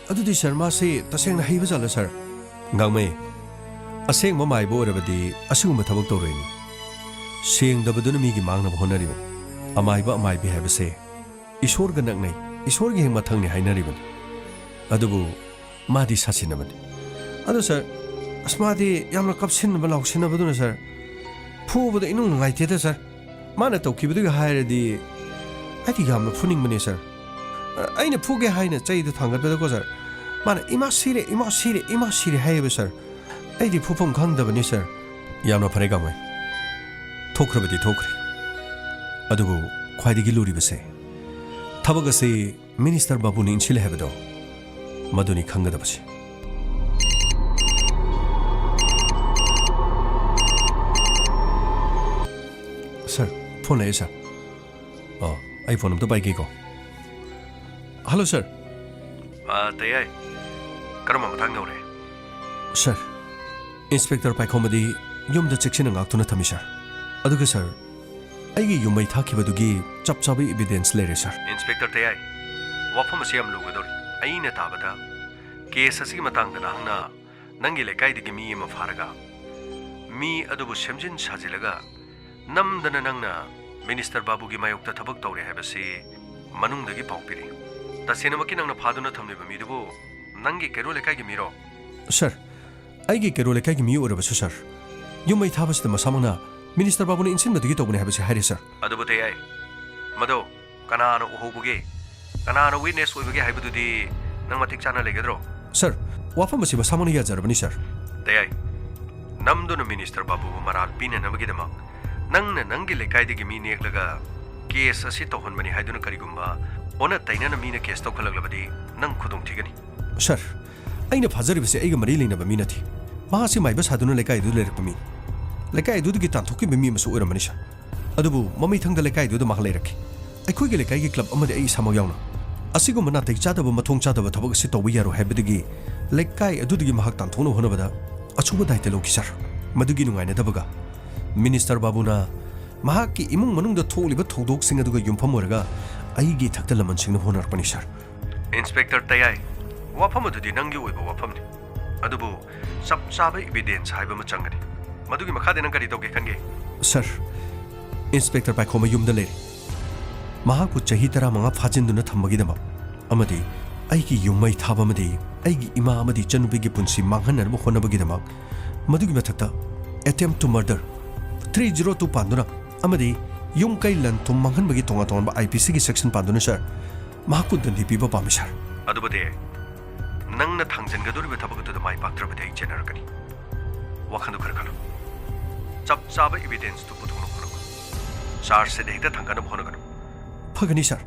ꯑꯗꯨꯗꯤ ꯁꯥꯔ, ꯃꯥꯁꯦ ꯇꯁꯦꯡꯅ ꯍꯩꯕ ꯖꯥꯠꯂ ꯁꯥꯔ? ꯒꯥꯡꯃꯩ, ꯑꯁꯦꯡꯕ ꯃꯥꯏꯕ ꯑꯣꯏꯔꯕꯗꯤ ꯑꯁꯤꯒꯨꯝꯕ ꯊꯕꯛ ꯇꯧꯔꯣꯏꯅꯤ꯫ ꯁꯦꯡꯗꯕꯗꯨꯅ ꯃꯤꯒꯤ ꯃꯥꯡꯅꯕ ꯍꯣꯠꯅꯔꯤꯕꯅꯤ꯫ ꯑꯃꯥꯏꯕ ꯑꯃꯥꯏꯕꯤ ꯍꯥꯏꯕꯁꯦ ꯏꯁꯣꯔꯒ ꯅꯛꯅꯩ, ꯏꯁꯣꯔꯒꯤ ꯍꯦꯛ ꯃꯊꯪꯅꯤ ꯍꯥꯏꯅꯔꯤꯕꯅꯤ꯫ ꯑꯗꯨꯕꯨ ꯃꯥꯗꯤ ꯁꯥꯁꯤꯟꯅꯕꯅꯤ꯫ ꯑꯗꯣ ꯁꯥꯔ, ꯑꯁ, ꯃꯥꯗꯤ ꯌꯥꯝꯅ ꯀꯞꯁꯤꯟꯅꯕ ꯂꯥꯎꯁꯤꯟꯅꯕꯗꯨꯅ ꯁꯥꯔ, ꯐꯨꯕꯗ ꯏꯅꯨꯡ ꯅꯨꯡꯉꯥꯏꯇꯦꯗ, ꯁꯥꯔ꯫ ꯃꯥꯅ ꯇꯧꯈꯤꯕꯗꯨꯒꯤ ꯍꯥꯏꯔꯗꯤ ꯑꯩꯗꯤ ꯌꯥꯝꯅ ꯐꯨꯅꯤꯡꯕꯅꯦ, ꯁꯥꯔ꯫ ꯑꯩꯅ ꯐꯨꯒꯦ ꯍꯥꯏꯅ ꯆꯩꯗꯨ ꯊꯥꯡꯒꯠꯄꯗꯀꯣ, ꯁꯥꯔ, ꯃꯥꯅ "ꯏꯃꯥ ꯁꯤꯔꯦ, ꯏꯃꯥ ꯁꯤꯔꯦ, ꯏꯃꯥ ꯁꯤꯔꯦ" ꯍꯥꯏꯌꯦꯕ, ꯁꯥꯔ꯫ ꯑꯩꯗꯤ ꯐꯨꯐꯝ ꯈꯪꯗꯕꯅꯤ, ꯁꯥꯔ꯫ ꯌꯥꯝꯅ ꯐꯔꯦ, ꯒꯥꯡꯃꯩ꯫ ꯊꯣꯛꯈ꯭ꯔꯕꯗꯤ ꯊꯣꯛꯈ꯭ꯔꯦ꯫ ꯑꯗꯨꯕꯨ ꯈ꯭ꯋꯥꯏꯗꯒꯤ ꯂꯨꯔꯤꯕꯁꯦ, ꯊꯕꯛ ꯑꯁꯤ ꯃꯤꯅꯤꯁꯇꯔ ꯕꯥꯕꯨꯅ ꯏꯟꯁꯤꯜꯂꯦ ꯍꯥꯏꯕꯗꯣ, ꯃꯗꯨꯅꯤ ꯈꯪꯒꯗꯕꯁꯤ꯫ ꯁꯥꯔ, ꯐꯣꯟ ꯂꯥꯛꯑꯦ, ꯁꯥꯔ꯫ ꯑꯣ, ꯑꯩ ꯐꯣꯟ ꯑꯝꯇ ꯄꯥꯏꯒꯦꯀꯣ꯫ ꯍꯜꯂꯣ, ꯁꯥꯔ꯫ ꯑꯥ, ꯇꯌꯥꯏ꯫ ꯀꯔꯝꯕ ꯃꯇꯥꯡ ꯌꯧꯔꯦ? ꯁꯥꯔ, ꯏꯟꯁꯄꯦꯛꯇꯔ ꯄꯥꯏꯈꯣꯝꯕꯗꯤ ꯌꯨꯝꯗ ꯆꯦꯛꯁꯤꯟꯅ ꯉꯥꯛꯇꯨꯅ ꯊꯝꯃꯤ, ꯁꯥꯔ꯫ ꯑꯗꯨꯒ, ꯁꯥꯔ, ꯑꯩꯒꯤ ꯌꯨꯝ ꯃꯩ ꯊꯥꯈꯤꯕꯗꯨꯒꯤ ꯆꯞ ꯆꯥꯕ ꯏꯕꯤꯗꯦꯟꯁ ꯂꯩꯔꯦ, ꯁꯥꯔ꯫ ꯏꯟꯁꯄꯦꯛꯇꯔ ꯇꯌꯥꯏ, ꯋꯥꯐꯝ ꯑꯁꯤ ꯌꯥꯝ ꯂꯨꯒꯗꯧꯔꯤ꯫ ꯑꯩꯅ ꯇꯥꯕꯗ, ꯀꯦꯁ ꯑꯁꯤꯒꯤ ꯃꯇꯥꯡꯗ ꯅꯍꯥꯛꯅ ꯅꯪꯒꯤ ꯂꯩꯀꯥꯏꯗꯒꯤ ꯃꯤ ꯑꯃ ꯐꯥꯔꯒ, ꯃꯤ ꯑꯗꯨꯕꯨ ꯁꯦꯝꯖꯤꯟ ꯁꯥꯖꯤꯜꯂꯒ, ꯅꯝꯗꯅ ꯅꯪꯅ ꯃꯤꯅꯤꯁꯇꯔ ꯕꯥꯕꯨꯒꯤ ꯃꯥꯌꯣꯛꯇ ꯊꯕꯛ ꯇꯧꯔꯦ ꯍꯥꯏꯕꯁꯤ ꯃꯅꯨꯡꯗꯒꯤ ꯄꯥꯎ ꯄꯤꯔꯤ꯫ ꯇꯁꯦꯡꯅꯃꯛꯀꯤ ꯅꯪꯅ ꯐꯥꯗꯨꯅ ꯊꯝꯂꯤꯕ ꯃꯤꯗꯨꯕꯨ ꯅꯪꯒꯤ ꯀꯩꯔꯣꯜ ꯂꯩꯀꯥꯏꯒꯤ ꯃꯤꯔꯣ? ꯁꯥꯔ, ꯑꯩꯒꯤ ꯀꯩꯔꯣꯜ ꯂꯩꯀꯥꯏꯒꯤ ꯃꯤ ꯑꯣꯏꯔꯕꯁꯨ, ꯁꯥꯔ, ꯌꯨꯝ ꯃꯩ ꯊꯥꯕꯁꯤꯗ ꯃꯁꯥꯃꯛꯅ ꯃꯤꯅꯤꯁꯇꯔ ꯕꯥꯕꯨꯅ ꯏꯟꯁꯤꯟꯕꯗꯒꯤ ꯇꯧꯕꯅꯤ ꯍꯥꯏꯕꯁꯤ ꯍꯥꯏꯔꯦ, ꯁꯥꯔ꯫ ꯑꯗꯨꯕꯨ ꯇꯌꯥꯏ, ꯃꯗꯣ ꯀꯅꯥꯅ ꯎꯍꯧꯕꯒꯦ? ꯀꯅꯥꯅ ꯋꯤꯠꯅꯦꯁ ꯑꯣꯏꯕꯒꯦ ꯍꯥꯏꯕꯗꯨꯗꯤ ꯅꯪ ꯃꯇꯤꯛ ꯆꯥꯅ ꯂꯩꯒꯗ꯭ꯔꯣ? ꯁꯥꯔ, ꯋꯥꯐꯝ ꯑꯁꯤ ꯃꯁꯥꯃꯛꯅ ꯌꯥꯖꯔꯕꯅꯤ, ꯁꯥꯔ꯫ ꯇꯌꯥꯏ, ꯅꯝꯗꯨꯅ ꯃꯤꯅꯤꯁꯇꯔ ꯕꯥꯕꯨꯕꯨ ꯃꯔꯥꯜ ꯄꯤꯅꯅꯕꯒꯤꯗꯃꯛ ꯅꯪꯅ ꯅꯪꯒꯤ ꯂꯩꯀꯥꯏꯗꯒꯤ ꯃꯤ ꯅꯦꯛꯂꯒ ꯀꯦꯁ ꯑꯁꯤ ꯇꯧꯍꯟꯕꯅꯤ ꯍꯥꯏꯗꯨꯅ ꯀꯔꯤꯒꯨꯝꯕ ꯑꯣꯟꯅ ꯇꯩꯅꯅ ꯃꯤꯅ ꯀꯦꯁ ꯇꯧꯈꯠꯂꯛꯂꯕꯗꯤ ꯅꯪ ꯈꯨꯗꯣꯡ ꯊꯤꯒꯅꯤ꯫ ꯁꯥꯔ, ꯑꯩꯅ ꯐꯥꯖꯔꯤꯕꯁꯤ ꯑꯩꯒ ꯃꯔꯤ ꯂꯩꯅꯕ ꯃꯤ ꯅꯠꯇꯦ꯫ ꯃꯍꯥꯛꯁꯤ ꯃꯥꯏꯕ ꯁꯥꯗꯨꯅ ꯂꯩꯀꯥꯏ ꯑꯗꯨꯗ ꯂꯩꯔꯛꯄ ꯃꯤꯅꯤ꯫ ꯂꯩꯀꯥꯏ ꯑꯗꯨꯗꯒꯤ ꯇꯥꯟꯊꯣꯛꯈꯤꯕ ꯃꯤ ꯑꯃꯁꯨ ꯑꯣꯏꯔꯝꯃꯅꯤ, ꯁꯥꯔ꯫ ꯑꯗꯨꯕꯨ ꯃꯃꯩꯊꯪꯗ ꯂꯩꯀꯥꯏ ꯑꯗꯨꯗ ꯃꯍꯥꯛ ꯂꯩꯔꯛꯈꯤ꯫ ꯑꯩꯈꯣꯏꯒꯤ ꯂꯩꯀꯥꯏꯒꯤ ꯀ꯭ꯂꯕ ꯑꯃꯗꯤ ꯑꯩ ꯏꯁꯥꯃꯛ ꯌꯥꯎꯅ ꯑꯁꯤꯒꯨꯝꯕ ꯅꯥꯇꯩ ꯆꯥꯗꯕ, ꯃꯊꯣꯡ ꯆꯥꯗꯕ ꯊꯕꯛ ꯑꯁꯤ ꯇꯧꯕ ꯌꯥꯔꯣꯏ ꯍꯥꯏꯕꯗꯒꯤ ꯂꯩꯀꯥꯏ ꯑꯗꯨꯗꯒꯤ ꯃꯍꯥꯛ ꯇꯥꯟꯊꯣꯛꯅꯕ ꯍꯣꯠꯅꯕꯗ ꯑꯆꯧꯕ ꯗꯥꯏꯇ ꯂꯧꯈꯤ, ꯁꯥꯔ꯫ ꯃꯗꯨꯒꯤ ꯅꯨꯡꯉꯥꯏꯅꯗꯕꯒ ꯃꯤꯅꯤꯁꯇꯔ ꯕꯥꯕꯨꯅ ꯃꯍꯥꯛꯀꯤ ꯏꯃꯨꯡ ꯃꯅꯨꯡꯗ ꯊꯣꯛꯂꯤꯕ ꯊꯧꯗꯣꯛꯁꯤꯡ ꯑꯗꯨꯒ ꯌꯨꯝꯐꯝ ꯑꯣꯏꯔꯒ ꯑꯩꯒꯤ ꯏꯊꯛꯇ ꯂꯃꯟ ꯁꯤꯡꯅꯕ ꯍꯣꯠꯅꯔꯛꯄꯅꯤ, ꯁꯥꯔ꯫ ꯏꯟꯁꯄꯦꯛꯇꯔ ꯇꯌꯥꯏ, ꯋꯥꯐꯝ ꯑꯗꯨꯗꯤ ꯅꯪꯒꯤ ꯑꯣꯏꯕ ꯋꯥꯐꯝꯅꯤ꯫ ꯑꯗꯨꯕꯨ ꯆꯞ ꯆꯥꯕ ꯏꯕꯤꯗꯦꯟꯁ ꯍꯥꯏꯕ ꯑꯃ ꯆꯪꯒꯅꯤ꯫ ꯃꯗꯨꯒꯤ ꯃꯈꯥꯗꯤ ꯅꯪ ꯀꯔꯤ ꯇꯧꯒꯦ ꯈꯟꯒꯦ? ꯁꯥꯔ, ꯏꯟꯁꯄꯦꯛꯇꯔ ꯄꯥꯏꯈꯣꯝꯕ ꯌꯨꯝꯗ ꯂꯩꯔꯤ꯫ ꯃꯍꯥꯛꯄꯨ ꯆꯍꯤ ꯇꯔꯥꯃꯉꯥ ꯐꯥꯖꯤꯟꯗꯨꯅ ꯊꯝꯕꯒꯤꯗꯃꯛ ꯑꯃꯗꯤ ꯑꯩꯒꯤ ꯌꯨꯝ ꯃꯩ ꯊꯥꯕ ꯑꯃꯗꯤ ꯑꯩꯒꯤ ꯏꯃꯥ ꯑꯃꯗꯤ ꯏꯆꯟꯅꯨꯄꯤꯒꯤ ꯄꯨꯟꯁꯤ ꯃꯥꯡꯍꯟꯅꯅꯕ ꯍꯣꯠꯅꯕꯒꯤꯗꯃꯛ, ꯃꯗꯨꯒꯤ ꯃꯊꯛꯇ attempt to murder, three zero two ꯄꯥꯟꯗꯨꯅ ꯑꯃꯗꯤ ꯌꯨꯝ ꯀꯩ ꯂꯟ ꯊꯨꯝ ꯃꯥꯡꯍꯟꯕꯒꯤ ꯇꯣꯉꯥꯟ ꯇꯣꯉꯥꯟꯕ ꯑꯥꯏ ꯄꯤ ꯁꯤꯒꯤ ꯁꯦꯛꯁꯟ ꯄꯥꯟꯗꯨꯅ, ꯁꯥꯔ, ꯃꯍꯥꯛꯄꯨ ꯗꯟꯗꯤ ꯄꯤꯕ ꯄꯥꯝꯃꯤ, ꯁꯥꯔ꯫ ꯑꯗꯨꯕꯨꯗꯤ ꯅꯪꯅ ꯊꯥꯡꯖꯟꯒꯗꯧꯔꯤꯕ ꯊꯕꯛ ꯑꯗꯨꯗ ꯃꯥꯏ ꯄꯥꯛꯇ꯭ꯔꯕꯗꯤ ꯑꯩ ꯆꯦꯟꯅꯔꯛꯀꯅꯤ꯫ ꯋꯥꯈꯜꯗꯨ ꯈꯔ ꯈꯜꯂꯨ꯫ ꯆꯞ ꯆꯥꯕ ꯏꯕꯤꯗꯦꯟꯁꯇꯨ ꯄꯨꯊꯣꯛꯅꯕ ꯍꯣꯠꯅꯧ꯫ ꯆꯥꯔꯖ ꯁꯤꯠ ꯍꯦꯛꯇ ꯊꯥꯡꯒꯠꯅꯕ ꯍꯣꯠꯅꯒꯅꯨ꯫ ꯐꯒꯅꯤ, ꯁꯥꯔ꯫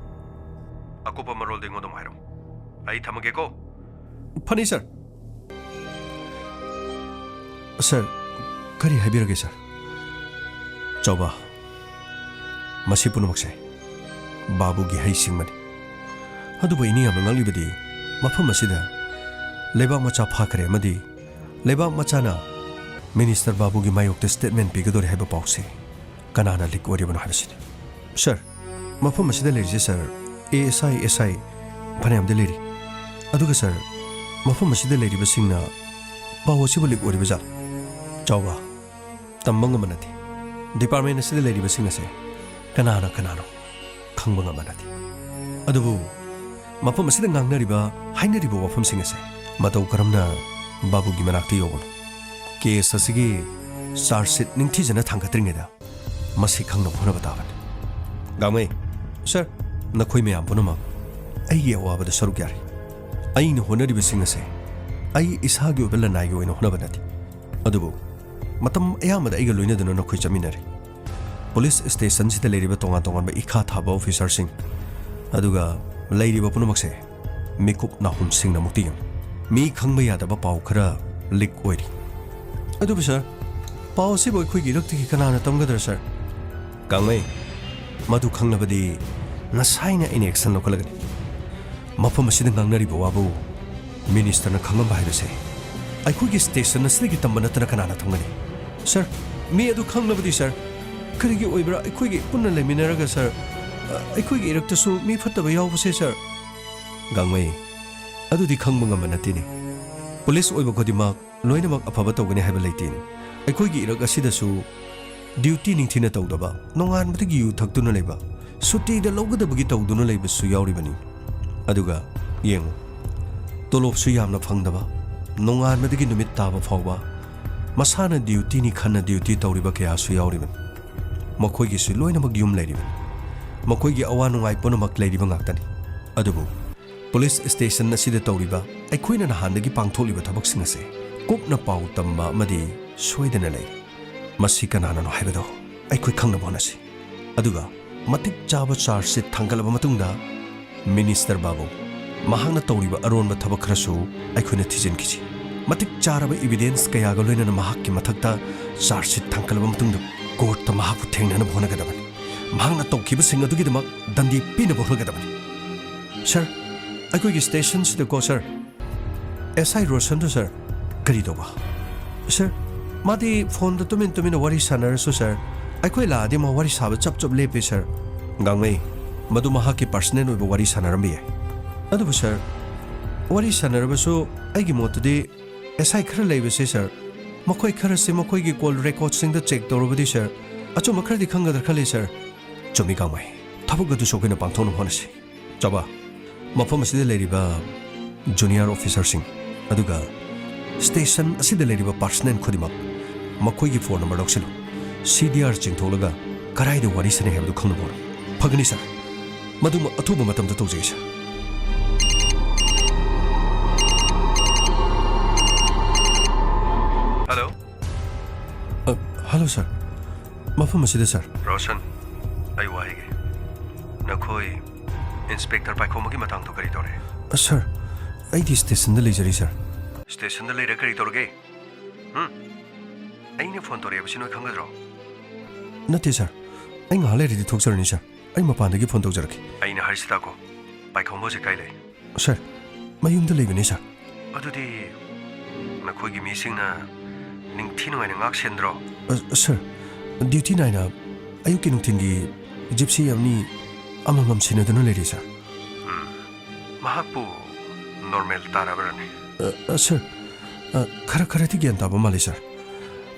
ꯑꯀꯨꯞꯄ ꯃꯔꯣꯜꯗꯨ ꯑꯩꯉꯣꯟꯗ ꯑꯃꯨꯛ ꯍꯥꯏꯔꯛꯎ꯫ ꯑꯩ ꯊꯝꯃꯒꯦꯀꯣ꯫ ꯐꯅꯤ, ꯁꯥꯔ꯫ ꯁꯥꯔ, ꯀꯔꯤ ꯍꯥꯏꯕꯤꯔꯒꯦ, ꯁꯥꯔ? ꯆꯥꯎꯕ, ꯃꯁꯤ ꯄꯨꯝꯅꯃꯛꯁꯦ ꯕꯥꯕꯨꯒꯤ ꯍꯩꯁꯤꯡꯕꯅꯤ꯫ ꯑꯗꯨꯕꯨ ꯑꯩꯅ ꯌꯥꯝꯅ ꯉꯛꯂꯤꯕꯗꯤ, ꯃꯐꯝ ꯑꯁꯤꯗ ꯂꯩꯕꯥꯛ ꯃꯆꯥ ꯐꯥꯈ꯭ꯔꯦ ꯑꯃꯗꯤ ꯂꯩꯕꯥꯛ ꯃꯆꯥꯅ ꯃꯤꯅꯤꯁꯇꯔ ꯕꯥꯕꯨꯒꯤ ꯃꯥꯌꯣꯛꯇ ꯁ꯭ꯇꯦꯠꯃꯦꯟ ꯄꯤꯒꯗꯧꯔꯤ ꯍꯥꯏꯕ ꯄꯥꯎꯁꯦ ꯀꯅꯥꯅ ꯂꯤꯛ ꯑꯣꯏꯔꯤꯕꯅꯣ ꯍꯥꯏꯕꯁꯤꯅꯤ꯫ ꯁꯥꯔ, ꯃꯐꯝ ꯑꯁꯤꯗ ꯂꯩꯔꯤꯁꯦ, ꯁꯥꯔ, ꯑꯦ ꯑꯦꯁ ꯑꯥꯏ, ꯑꯦꯁ ꯑꯥꯏ ꯐꯅꯌꯥꯝꯗꯤ ꯂꯩꯔꯤ꯫ ꯑꯗꯨꯒ, ꯁꯥꯔ, ꯃꯐꯝ ꯑꯁꯤꯗ ꯂꯩꯔꯤꯕꯁꯤꯡꯅ ꯄꯥꯎ ꯑꯁꯤꯕꯨ ꯂꯤꯛ ꯑꯣꯏꯔꯤꯕ ꯖꯥꯠꯂ? ꯆꯥꯎꯕ, ꯇꯝꯕ ꯉꯝꯕ ꯅꯠꯇꯦ꯫ ꯗꯤꯄꯥꯔꯠꯃꯦꯟ ꯑꯁꯤꯗ ꯂꯩꯔꯤꯕꯁꯤꯡ ꯑꯁꯦ ꯀꯅꯥꯅ ꯀꯅꯥꯅꯣ ꯈꯪꯕ ꯉꯝꯕ ꯅꯠꯇꯦ꯫ ꯑꯗꯨꯕꯨ ꯃꯐꯝ ꯑꯁꯤꯗ ꯉꯥꯡꯅꯔꯤꯕ, ꯍꯥꯏꯅꯔꯤꯕ ꯋꯥꯐꯝꯁꯤꯡ ꯑꯁꯦ ꯃꯇꯧ ꯀꯔꯝꯅ ꯕꯥꯕꯨꯒꯤ ꯃꯅꯥꯛꯇ ꯌꯧꯕꯅꯣ? ꯀꯦꯁ ꯑꯁꯤꯒꯤ ꯆꯥꯔꯖ ꯁꯤꯠ ꯅꯤꯡꯊꯤꯖꯅ ꯊꯥꯡꯒꯠꯇ꯭ꯔꯤꯉꯩꯗ ꯃꯁꯤ ꯈꯪꯅꯕ ꯍꯣꯠꯅꯕ ꯇꯥꯕꯅꯤ꯫ ꯒꯥꯡꯃꯩ, ꯁꯥꯔ, ꯅꯈꯣꯏ ꯃꯌꯥꯝ ꯄꯨꯝꯅꯃꯛ ꯑꯩꯒꯤ ꯑꯋꯥꯕꯗ ꯁꯔꯨꯛ ꯌꯥꯔꯤ꯫ ꯑꯩꯅ ꯍꯣꯠꯅꯔꯤꯕꯁꯤꯡ ꯑꯁꯦ ꯑꯩ ꯏꯁꯥꯒꯤ ꯑꯣꯏꯕ ꯂꯅꯥꯏꯒꯤ ꯑꯣꯏꯅ ꯍꯣꯠꯅꯕ ꯅꯠꯇꯦ, ꯑꯗꯨꯕꯨ ꯃꯇꯝ ꯑꯌꯥꯝꯕꯗ ꯑꯩꯒ ꯂꯣꯏꯅꯗꯨꯅ ꯅꯈꯣꯏ ꯆꯠꯃꯤꯟꯅꯔꯤ꯫ ꯄꯨꯂꯤꯁ ꯁ꯭ꯇꯦꯁꯟꯁꯤꯗ ꯂꯩꯔꯤꯕ ꯇꯣꯉꯥꯟ ꯇꯣꯉꯥꯟꯕ ꯏꯈꯥ ꯊꯥꯕ ꯑꯣꯐꯤꯁꯥꯔꯁꯤꯡ, ꯑꯗꯨꯒ ꯂꯩꯔꯤꯕ ꯄꯨꯝꯅꯃꯛꯁꯦ ꯃꯤꯀꯨꯞ ꯅꯥꯍꯨꯝ ꯁꯤꯡꯅ ꯑꯃꯨꯛꯇ ꯌꯦꯡꯉꯨ꯫ ꯃꯤ ꯈꯪꯕ ꯌꯥꯗꯕ ꯄꯥꯎ ꯈꯔ ꯂꯤꯛ ꯑꯣꯏꯔꯤ꯫ ꯑꯗꯨꯕꯨ ꯁꯥꯔ, ꯄꯥꯎ ꯑꯁꯤꯕꯨ ꯑꯩꯈꯣꯏꯒꯤ ꯏꯔꯛꯇꯒꯤ ꯀꯅꯥꯅ ꯇꯝꯒꯗ꯭ꯔꯥ ꯁꯥꯔ? ꯒꯥꯡꯃꯩ, ꯃꯗꯨ ꯈꯪꯂꯕꯗꯤ ꯉꯁꯥꯏꯅ ꯑꯩꯅ ꯑꯦꯛꯁꯟ ꯂꯧꯈꯠꯂꯒꯅꯤ꯫ ꯃꯐꯝ ꯑꯁꯤꯗ ꯉꯥꯡꯅꯔꯤꯕ ꯋꯥꯕꯨ ꯃꯤꯅꯤꯁꯇꯔꯅ ꯈꯪꯂꯝꯕ ꯍꯥꯏꯕꯁꯦ ꯑꯩꯈꯣꯏꯒꯤ ꯁ꯭ꯇꯦꯁꯟ ꯑꯁꯤꯗꯒꯤ ꯇꯝꯕ ꯅꯠꯇꯅ ꯀꯅꯥꯅ ꯊꯣꯡꯒꯅꯤ? ꯁꯥꯔ, ꯃꯤ ꯑꯗꯨ ꯈꯪꯂꯕꯗꯤ ꯁꯥꯔ, ꯀꯔꯤꯒꯤ ꯑꯣꯏꯕ꯭ꯔꯥ ꯑꯩꯈꯣꯏꯒꯤ ꯄꯨꯟꯅ ꯂꯩꯃꯤꯟꯅꯔꯒ ꯁꯥꯔ, ꯑ, ꯑꯩꯈꯣꯏꯒꯤ ꯏꯔꯛꯇꯁꯨ ꯃꯤ ꯐꯠꯇꯕ ꯌꯥꯎꯕꯁꯦ ꯁꯥꯔ? ꯒꯥꯡꯃꯩ, ꯑꯗꯨꯗꯤ ꯈꯪꯕ ꯉꯝꯕ ꯅꯠꯇꯦꯅꯦ꯫ ꯄꯨꯂꯤꯁ ꯑꯣꯏꯕ ꯈꯨꯗꯤꯡꯃꯛ ꯂꯣꯏꯅꯃꯛ ꯑꯐꯕ ꯇꯧꯒꯅꯤ ꯍꯥꯏꯕ ꯂꯩꯇꯦꯅꯦ꯫ ꯑꯩꯈꯣꯏꯒꯤ ꯏꯔꯛ ꯑꯁꯤꯗꯁꯨ ꯗ꯭ꯌꯨꯇꯤ ꯅꯤꯡꯊꯤꯅ ꯇꯧꯗꯕ, ꯅꯣꯡꯉꯥꯟꯕꯗꯒꯤ ꯌꯨ ꯊꯛꯇꯨꯅ ꯂꯩꯕ, ꯁꯨꯇꯤꯗ ꯂꯧꯒꯗꯕꯒꯤ ꯇꯧꯗꯨꯅ ꯂꯩꯕꯁꯨ ꯌꯥꯎꯔꯤꯕꯅꯤ꯫ ꯑꯗꯨꯒ ꯌꯦꯡꯉꯨ, ꯇꯣꯂꯣꯞꯁꯨ ꯌꯥꯝꯅ ꯐꯪꯗꯕ, ꯅꯣꯡꯉꯥꯟꯕꯗꯒꯤ ꯅꯨꯃꯤꯠ ꯇꯥꯕ ꯐꯥꯎꯕ ꯃꯁꯥꯅ ꯗ꯭ꯌꯨꯇꯤꯅꯤ ꯈꯟꯅ ꯗ꯭ꯌꯨꯇꯤ ꯇꯧꯔꯤꯕ ꯀꯌꯥꯁꯨ ꯌꯥꯎꯔꯤꯕꯅꯤ꯫ ꯃꯈꯣꯏꯒꯤꯁꯨ ꯂꯣꯏꯅꯃꯛ ꯌꯨꯝ ꯂꯩꯔꯤꯕꯅꯤ꯫ ꯃꯈꯣꯏꯒꯤ ꯑꯋꯥ ꯅꯨꯡꯉꯥꯏ ꯄꯨꯝꯅꯃꯛ ꯂꯩꯔꯤꯕ ꯉꯥꯛꯇꯅꯤ꯫ ꯑꯗꯨꯕꯨ ꯄꯨꯂꯤꯁ ꯁ꯭ꯇꯦꯁꯟ ꯑꯁꯤꯗ ꯇꯧꯔꯤꯕ ꯑꯩꯈꯣꯏꯅ ꯅꯍꯥꯟꯗꯒꯤ ꯄꯥꯡꯊꯣꯛꯂꯤꯕ ꯊꯕꯛꯁꯤꯡ ꯑꯁꯦ ꯀꯨꯞꯅ ꯄꯥꯎ ꯇꯝꯕ ꯑꯃꯗꯤ ꯁꯣꯏꯗꯅ ꯂꯩꯔꯤ꯫ ꯃꯁꯤ ꯀꯅꯥꯅꯅꯣ ꯍꯥꯏꯕꯗꯣ ꯑꯩꯈꯣꯏ ꯈꯪꯅꯕ ꯍꯣꯠꯅꯁꯤ꯫ ꯑꯗꯨꯒ ꯃꯇꯤꯛ ꯆꯥꯕ ꯆꯥꯔꯖ ꯁꯤꯠ ꯊꯥꯡꯒꯠꯂꯕ ꯃꯇꯨꯡꯗ, ꯃꯤꯅꯤꯁꯇꯔ ꯕꯥꯕꯨ, ꯃꯍꯥꯛꯅ ꯇꯧꯔꯤꯕ ꯑꯔꯣꯟꯕ ꯊꯕꯛ ꯈꯔꯁꯨ ꯑꯩꯈꯣꯏꯅ ꯊꯤꯖꯤꯟꯈꯤꯁꯤ꯫ ꯃꯇꯤꯛ ꯆꯥꯔꯕ ꯏꯕꯤꯗꯦꯟꯁ ꯀꯌꯥꯒ ꯂꯣꯏꯅꯅ ꯃꯍꯥꯛꯀꯤ ꯃꯊꯛꯇ ꯆꯥꯔꯖ ꯁꯤꯠ ꯊꯥꯡꯒꯠꯂꯕ ꯃꯇꯨꯡꯗ, ꯀꯣꯔꯠꯇ ꯃꯍꯥꯛꯄꯨ ꯊꯦꯡꯅꯅꯕ ꯍꯣꯠꯅꯒꯗꯕꯅꯤ꯫ ꯃꯍꯥꯛꯅ ꯇꯧꯈꯤꯕꯁꯤꯡ ꯑꯗꯨꯒꯤꯗꯃꯛ ꯗꯟꯗꯤ ꯄꯤꯅꯕ ꯍꯣꯠꯅꯒꯗꯕꯅꯤ꯫ ꯁꯥꯔ, ꯑꯩꯈꯣꯏꯒꯤ ꯁ꯭ꯇꯦꯁꯟꯁꯤꯗꯀꯣ, ꯁꯥꯔ, ꯑꯦꯁ ꯑꯥꯏ ꯔꯣꯁꯟꯗꯨ, ꯁꯥꯔ, ꯀꯔꯤ ꯇꯧꯕ? ꯁꯥꯔ, ꯃꯥꯗꯤ ꯐꯣꯟꯗ ꯇꯨꯃꯤꯟ ꯇꯨꯃꯤꯟꯅ ꯋꯥꯔꯤ ꯁꯥꯟꯅꯔꯁꯨ, ꯁꯥꯔ, ꯑꯩꯈꯣꯏ ꯂꯥꯛꯑꯗꯤ ꯃꯥ ꯋꯥꯔꯤ ꯁꯥꯕ ꯆꯞ ꯆꯞ ꯂꯦꯞꯄꯤ, ꯁꯥꯔ꯫ ꯒꯥꯡꯃꯩ, ꯃꯗꯨ ꯃꯍꯥꯛꯀꯤ ꯄꯔꯁꯅꯦꯜ ꯑꯣꯏꯕ ꯋꯥꯔꯤ ꯁꯥꯟꯅꯔꯝꯕ ꯌꯥꯏ꯫ ꯑꯗꯨꯕꯨ, ꯁꯥꯔ, ꯋꯥꯔꯤ ꯁꯥꯟꯅꯔꯕꯁꯨ ꯑꯩꯒꯤ ꯃꯣꯠꯇꯗꯤ ꯑꯦꯁ ꯑꯥꯏ ꯈꯔ ꯂꯩꯕꯁꯦ, ꯁꯥꯔ, ꯃꯈꯣꯏ ꯈꯔꯁꯦ ꯃꯈꯣꯏꯒꯤ ꯀꯣꯜ ꯔꯦꯀꯣꯔꯗꯁꯤꯡꯗ ꯆꯦꯛ ꯇꯧꯔꯕꯗꯤ, ꯁꯥꯔ, ꯑꯆꯨꯝꯕ ꯈꯔꯗꯤ ꯈꯪꯒꯗ꯭ꯔꯥ ꯈꯜꯂꯤ, ꯁꯥꯔ꯫ ꯆꯨꯝꯃꯤ, ꯒꯥꯡꯃꯩ꯫ ꯊꯕꯛ ꯑꯗꯨꯁꯨ ꯑꯩꯈꯣꯏꯅ ꯄꯥꯡꯊꯣꯛꯅꯕ ꯍꯣꯠꯅꯁꯤ꯫ ꯆꯥꯕ, ꯃꯐꯝ ꯑꯁꯤꯗ ꯂꯩꯔꯤꯕ ꯖꯨꯅꯤꯌꯔ ꯑꯣꯐꯤꯁꯥꯔꯁꯤꯡ, ꯑꯗꯨꯒ ꯁ꯭ꯇꯦꯁꯟ ꯑꯁꯤꯗ ꯂꯩꯔꯤꯕ ꯄꯔꯁꯅꯦꯜ ꯈꯨꯗꯤꯡꯃꯛ, ꯃꯈꯣꯏꯒꯤ ꯐꯣꯟ ꯅꯝꯕꯔ ꯂꯧꯁꯤꯜꯂꯨ꯫ ꯁꯤ ꯗꯤ ꯑꯥꯔ ꯆꯤꯡꯊꯣꯛꯂꯒ ꯀꯗꯥꯏꯗ ꯋꯥꯔꯤ ꯁꯥꯟꯅꯩ ꯍꯥꯏꯕꯗꯨ ꯈꯪꯅꯕ ꯍꯣꯠꯅꯧ꯫ ꯐꯒꯅꯤ, ꯁꯥꯔ꯫ ꯃꯗꯨꯃ ꯑꯊꯨꯕ ꯃꯇꯝꯗ ꯇꯧꯖꯒꯦ, ꯁꯥꯔ꯫ ꯍꯜꯂꯣ꯫ ꯑ, ꯍꯜꯂꯣ, ꯁꯥꯔ꯫ ꯃꯐꯝ ꯑꯁꯤꯗ, ꯁꯥꯔ꯫ ꯔꯣꯁꯟ, ꯑꯩ ꯋꯥ ꯍꯥꯏꯒꯦ꯫ ꯅꯈꯣꯏ ꯏꯟꯁꯄꯦꯛꯇꯔ ꯄꯥꯏꯈꯣꯝꯕꯒꯤ ꯃꯇꯥꯡꯗꯣ ꯀꯔꯤ ꯇꯧꯔꯦ? ꯑ, ꯁꯥꯔ, ꯑꯩꯗꯤ ꯁ꯭ꯇꯦꯁꯟꯗ ꯂꯩꯖꯔꯤ, ꯁꯥꯔ꯫ ꯁ꯭ꯇꯦꯁꯟꯗ ꯂꯩꯔ ꯀꯔꯤ ꯇꯧꯔꯒꯦ? ꯍꯨꯝ? ꯑꯩꯅ ꯐꯣꯟ ꯇꯧꯔꯛꯑꯦ ꯍꯥꯏꯕꯁꯤ ꯅꯣꯏ ꯈꯪꯒꯗ꯭ꯔꯣ? ꯅꯠꯇꯦ, ꯁꯥꯔ꯫ ꯑꯩ ꯉꯥꯏꯍꯥꯛ ꯂꯩꯔꯗꯤ ꯊꯣꯛꯆꯔꯅꯤ, ꯁꯥꯔ꯫ ꯑꯩ ꯃꯄꯥꯟꯗꯒꯤ ꯐꯣꯟ ꯇꯧꯖꯔꯛꯀꯦ꯫ ꯑꯩꯅ ꯍꯥꯏꯔꯤꯁꯤ ꯇꯥꯈꯣ꯫ ꯄꯥꯏꯈꯣꯝꯕ ꯍꯧꯖꯤꯛ ꯀꯥꯏ ꯂꯩ? ꯁꯥꯔ, ꯃꯌꯨꯝꯗ ꯂꯩꯕꯅꯤ, ꯁꯥꯔ꯫ ꯑꯗꯨꯗꯤ ꯅꯈꯣꯏꯒꯤ ꯃꯤꯁꯤꯡꯅ ꯅꯤꯡꯊꯤ ꯅꯨꯡꯉꯥꯏꯅ ꯉꯥꯛ ꯁꯦꯟꯗ꯭ꯔꯣ? ꯑ, ꯁꯥꯔ, ꯗ꯭ꯌꯨꯇꯤ ꯅꯥꯏꯅ ꯑꯌꯨꯛꯀꯤ ꯅꯨꯡꯊꯤꯜꯒꯤ ꯖꯤꯞꯁꯤ ꯑꯅꯤ ꯑꯃꯃꯝ ꯁꯤꯟꯅꯗꯨꯅ ꯂꯩꯔꯤ, ꯁꯥꯔ꯫ ꯎꯝ, ꯃꯍꯥꯛꯄꯨ ꯅꯣꯔꯃꯦꯜ ꯇꯥꯔꯕ꯭ꯔꯅꯦ? ꯑ, ꯑ, ꯁꯥꯔ, ꯑ, ꯈꯔ ꯈꯔꯗꯤ ꯒ꯭ꯌꯥꯟ ꯇꯥꯕ ꯃꯥꯜꯂꯤ, ꯁꯥꯔ꯫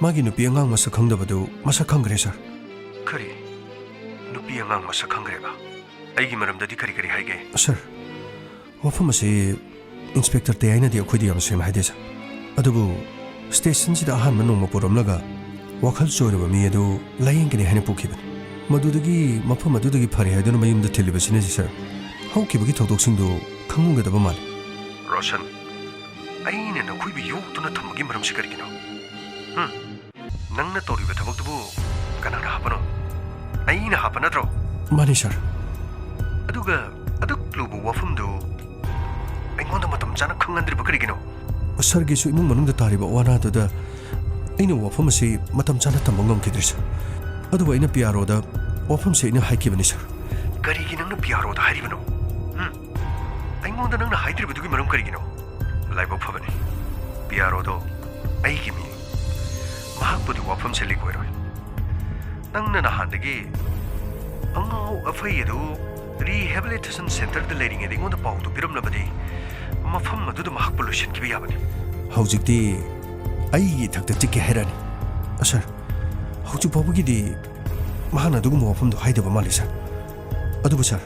ꯃꯥꯒꯤ ꯅꯨꯄꯤ ꯑꯉꯥꯡ ꯃꯁꯛ ꯈꯪꯗꯕꯗꯨ ꯃꯁꯛ ꯈꯪꯈ꯭ꯔꯦ, ꯁꯥꯔ꯫ ꯀꯔꯤ? ꯅꯨꯄꯤ ꯑꯉꯥꯡ ꯃꯁꯛ ꯈꯪꯈ꯭ꯔꯦꯕ? ꯑꯩꯒꯤ ꯃꯔꯝꯗꯗꯤ ꯀꯔꯤ ꯀꯔꯤ ꯍꯥꯏꯒꯦ? ꯁꯥꯔ, ꯋꯥꯐꯝ ꯑꯁꯤ ꯏꯟꯁꯄꯦꯛꯇꯔ ꯇꯦꯌꯥꯏꯅꯗꯤ ꯑꯩꯈꯣꯏꯗ ꯌꯥꯝ ꯁꯦꯡꯅ ꯍꯥꯏꯗꯦ, ꯁꯥꯔ꯫ ꯑꯗꯨꯕꯨ ꯁ꯭ꯇꯦꯁꯟꯁꯤꯗ ꯑꯍꯥꯟꯕ ꯅꯣꯡꯃ ꯄꯨꯔꯝꯂꯒ ꯋꯥꯈꯜ ꯆꯣꯏꯔꯕ ꯃꯤ ꯑꯗꯨ ꯂꯥꯌꯦꯡꯒꯅꯤ ꯍꯥꯏꯅ ꯄꯨꯈꯤꯕꯅꯤ꯫ ꯃꯗꯨꯗꯒꯤ ꯃꯐꯝ ꯑꯗꯨꯗꯒꯤ ꯐꯔꯦ ꯍꯥꯏꯗꯨꯅ ꯃꯌꯨꯝꯗ ꯊꯤꯜꯂꯤꯕꯁꯤꯅ ꯁꯥꯔ, ꯍꯧꯈꯤꯕꯒꯤ ꯊꯧꯗꯣꯛꯁꯤꯡꯗꯨ ꯈꯪꯂꯝꯒꯗꯕ ꯃꯥꯜꯂꯤ꯫ ꯔꯣꯁꯟ, ꯑꯩꯅ ꯅꯈꯣꯏꯕꯨ ꯌꯣꯛꯇꯨꯅ ꯊꯝꯕꯒꯤ ꯃꯔꯝꯁꯤ ꯀꯔꯤꯒꯤꯅꯣ? ꯍꯨꯝ? ꯅꯪꯅ ꯇꯧꯔꯤꯕ ꯊꯕꯛꯇꯨꯕꯨ ꯀꯅꯥꯅ ꯍꯥꯞꯄꯅꯣ? ꯑꯩꯅ ꯍꯥꯞꯄ ꯅꯠꯇ꯭ꯔꯣ? ꯃꯥꯅꯤ, ꯁꯥꯔ꯫ ꯑꯗꯨꯒ ꯑꯗꯨꯛ ꯂꯨꯕ ꯋꯥꯐꯝꯗꯨ ꯑꯩꯉꯣꯟꯗ ꯃꯇꯝ ꯆꯥꯅ ꯈꯪꯍꯟꯗ꯭ꯔꯤꯕ ꯀꯔꯤꯒꯤꯅꯣ? ꯁꯥꯔꯒꯤꯁꯨ ꯏꯃꯨꯡ ꯃꯅꯨꯡꯗ ꯇꯥꯔꯤꯕ ꯑꯋꯥ ꯑꯅꯥꯗꯨꯗ ꯑꯩꯅ ꯋꯥꯐꯝ ꯑꯁꯤ ꯃꯇꯝ ꯆꯥꯅ ꯇꯝꯕ ꯉꯝꯈꯤꯗ꯭ꯔꯦ, ꯁꯥꯔ꯫ ꯑꯗꯨꯕꯨ ꯑꯩꯅ ꯄꯤ ꯑꯥꯔ ꯑꯣꯗ ꯋꯥꯐꯝꯁꯤ ꯑꯩꯅ ꯍꯥꯏꯈꯤꯕꯅꯤ, ꯁꯥꯔ꯫ ꯀꯔꯤꯒꯤ ꯅꯪꯅ ꯄꯤ ꯑꯥꯔ ꯑꯣꯗ ꯍꯥꯏꯔꯤꯕꯅꯣ? ꯎꯝ? ꯑꯩꯉꯣꯟꯗ ꯅꯪꯅ ꯍꯥꯏꯗ꯭ꯔꯤꯕꯗꯨꯒꯤ ꯃꯔꯝ ꯀꯔꯤꯒꯤꯅꯣ? ꯂꯥꯏꯕꯛ ꯐꯕꯅꯤ, ꯄꯤ ꯑꯥꯔ ꯑꯣꯗꯣ ꯑꯩꯒꯤ ꯃꯤꯅꯤ꯫ ꯃꯍꯥꯛꯄꯨꯗꯤ ꯋꯥꯐꯝꯁꯦ ꯂꯤꯛ ꯑꯣꯏꯔꯣꯏ꯫ ꯅꯪꯅ ꯅꯍꯥꯟꯗꯒꯤ ꯑꯉꯥꯎ ꯑꯐꯩ ꯑꯗꯨ ꯔꯤꯍꯦꯕꯤꯂꯤꯇꯦꯁꯟ ꯁꯦꯟꯇꯔꯗ ꯂꯩꯔꯤꯉꯩꯗ ꯑꯩꯉꯣꯟꯗ ꯄꯥꯎꯗꯨ ꯄꯤꯔꯝꯂꯕꯗꯤ ꯃꯐꯝ ꯑꯗꯨꯗ ꯃꯍꯥꯛꯄꯨ ꯂꯣꯏꯁꯤꯟꯈꯤꯕ ꯌꯥꯕꯅꯤ꯫ ꯍꯧꯖꯤꯛꯇꯤ ꯑꯩꯒꯤ ꯏꯊꯛꯇ ꯆꯤꯛꯀꯦ ꯍꯥꯏꯔꯛꯑꯅꯤ꯫ ꯁꯥꯔ, ꯍꯧꯖꯤꯛ ꯐꯥꯎꯕꯒꯤꯗꯤ ꯃꯍꯥꯛꯅ ꯑꯗꯨꯒꯨꯝꯕ ꯋꯥꯐꯝꯗꯨ ꯍꯥꯏꯗꯕ ꯃꯥꯜꯂꯤ, ꯁꯥꯔ꯫ ꯑꯗꯨꯕꯨ ꯁꯥꯔ,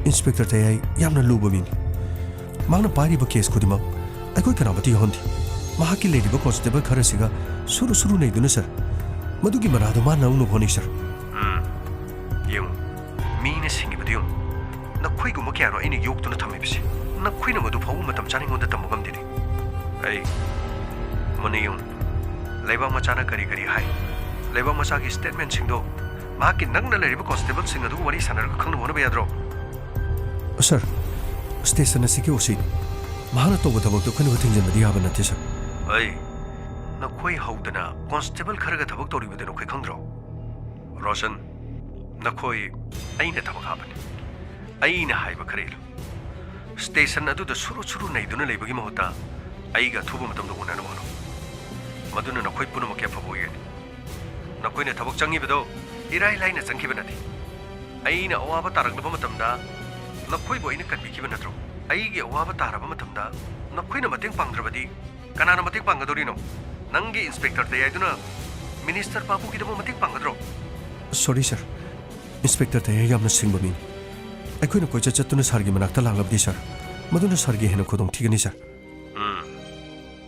ꯏꯟꯁꯄꯦꯛꯇꯔ ꯇꯌꯥꯏ ꯌꯥꯝꯅ ꯂꯨꯕ ꯃꯤꯅꯤ꯫ ꯃꯍꯥꯛꯅ ꯄꯥꯏꯔꯤꯕ ꯀꯦꯁ ꯈꯨꯗꯤꯡꯃꯛ ꯑꯩꯈꯣꯏ ꯀꯅꯥꯃꯠꯇ ꯌꯥꯎꯍꯟꯗꯦ꯫ ꯃꯍꯥꯛꯀꯤ ꯂꯩꯔꯤꯕ ꯀꯣꯟꯁꯇꯦꯕꯜ ꯈꯔꯁꯤꯒ ꯁꯨꯔꯨ ꯁꯨꯔꯨ ꯅꯩꯗꯨꯅ, ꯁꯥꯔ, ꯃꯗꯨꯒꯤ ꯃꯔꯥꯗꯨ ꯃꯥ ꯂꯧꯅꯕ ꯍꯣꯠꯅꯩ, ꯁꯥꯔ꯫ ꯎꯝ, ꯌꯦꯡꯉꯨ, ꯃꯤꯅ ꯁꯤꯡꯉꯤꯕꯗꯨ ꯌꯦꯡꯉꯨ꯫ ꯅꯈꯣꯏꯒꯨꯝꯕ ꯀꯌꯥꯅꯣ ꯑꯩꯅ ꯌꯣꯛꯇꯨꯅ ꯊꯝꯃꯤꯕꯁꯤ? ꯅꯈꯣꯏꯅ ꯃꯗꯨ ꯐꯥꯎꯕ ꯃꯇꯝ ꯆꯥꯅ ꯑꯩꯉꯣꯟꯗ ꯇꯝꯕ ꯉꯝꯗꯦꯅꯦ꯫ ꯑꯩ, ꯃꯨꯟꯅ ꯌꯦꯡꯉꯨ꯫ ꯂꯩꯕꯥꯛ ꯃꯆꯥꯅ ꯀꯔꯤ ꯀꯔꯤ ꯍꯥꯏ? ꯂꯩꯕꯥꯛ ꯃꯆꯥꯒꯤ ꯁ꯭ꯇꯦꯠꯃꯦꯟꯁꯤꯡꯗꯣ ꯃꯍꯥꯛꯀꯤ ꯅꯛꯅ ꯂꯩꯔꯤꯕ ꯀꯣꯟꯁꯇꯦꯕꯜꯁꯤꯡ ꯑꯗꯨꯒ ꯋꯥꯔꯤ ꯁꯥꯟꯅꯔꯒ ꯈꯪꯅꯕ ꯍꯣꯠꯅꯕ ꯌꯥꯗ꯭ꯔꯣ? ꯁꯥꯔ, ꯁ꯭ꯇꯦꯁꯟ ꯑꯁꯤꯒꯤ ꯑꯣ ꯁꯤꯅꯤ꯫ ꯃꯍꯥꯛꯅ ꯇꯧꯕ ꯊꯕꯛꯇꯨ ꯑꯩꯈꯣꯏꯅ ꯊꯤꯡꯖꯤꯟꯕꯗꯤ ꯌꯥꯕ ꯅꯠꯇꯦ, ꯁꯥꯔ꯫ ꯑꯩ, ꯅꯈꯣꯏ ꯍꯧꯗꯅ ꯀꯣꯟꯁꯇꯦꯕꯜ ꯈꯔꯒ ꯊꯕꯛ ꯇꯧꯔꯤꯕꯗꯨ ꯅꯈꯣꯏ ꯈꯪꯗ꯭ꯔꯣ? ꯔꯣꯁꯟ, ꯅꯈꯣꯏ ꯑꯩꯅ ꯊꯕꯛ ꯍꯥꯞꯄꯅꯤ꯫ ꯑꯩꯅ ꯍꯥꯏꯕ ꯈꯔ ꯏꯜꯂꯨ꯫ ꯁ꯭ꯇꯦꯁꯟ ꯑꯗꯨꯗ ꯁꯨꯔꯨ ꯁꯨꯔꯨ ꯅꯩꯗꯨꯅ ꯂꯩꯕꯒꯤ ꯃꯍꯨꯠꯇ ꯑꯩꯒ ꯑꯊꯨꯕ ꯃꯇꯝꯗ ꯎꯅꯅꯕ ꯍꯣꯠꯅꯧ꯫ ꯃꯗꯨꯅ ꯅꯈꯣꯏ ꯄꯨꯝꯅꯃꯛꯀꯤ ꯑꯐꯕ ꯑꯣꯏꯒꯅꯤ꯫ ꯅꯈꯣꯏꯅ ꯊꯕꯛ ꯆꯪꯉꯤꯕꯗꯣ ꯏꯔꯥꯏ ꯂꯥꯏꯅ ꯆꯪꯈꯤꯕ ꯅꯠꯇꯦ꯫ ꯑꯩꯅ ꯑꯋꯥꯕ ꯇꯥꯔꯛꯂꯕ ꯃꯇꯝꯗ ꯅꯈꯣꯏꯕꯨ ꯑꯩꯅ ꯀꯟꯕꯤꯈꯤꯕ ꯅꯠꯇ꯭ꯔꯣ? ꯑꯩꯒꯤ ꯑꯋꯥꯕ ꯇꯥꯔꯕ ꯃꯇꯝꯗ ꯅꯈꯣꯏꯅ ꯃꯇꯦꯡ ꯄꯥꯡꯗ꯭ꯔꯕꯗꯤ ꯀꯅꯥꯅ ꯃꯇꯦꯡ ꯄꯥꯡꯒꯗꯧꯔꯤꯅꯣ? ꯅꯪꯒꯤ ꯏꯟꯁꯄꯦꯛꯇꯔ ꯇꯌꯥꯏꯗꯨꯅ ꯃꯤꯅꯤꯁꯇꯔ ꯄꯥꯕꯨꯒꯤꯗꯃꯛ ꯃꯇꯦꯡ ꯄꯥꯡꯒꯗ꯭ꯔꯣ? ꯁꯣꯔꯤ, ꯁꯥꯔ꯫ ꯏꯟꯁꯄꯦꯛꯇꯔ ꯇꯌꯥꯏ ꯌꯥꯝꯅ ꯁꯤꯡꯕ ꯃꯤꯅꯤ꯫ ꯑꯩꯈꯣꯏꯅ ꯀꯣꯏꯆꯠ ꯆꯠꯇꯨꯅ ꯁꯥꯔꯒꯤ ꯃꯅꯥꯛꯇ ꯂꯥꯛꯂꯕꯗꯤ, ꯁꯥꯔ, ꯃꯗꯨꯅ ꯁꯥꯔꯒꯤ ꯍꯦꯟꯅ ꯈꯨꯗꯣꯡ ꯊꯤꯒꯅꯤ, ꯁꯥꯔ꯫ ꯎꯝ,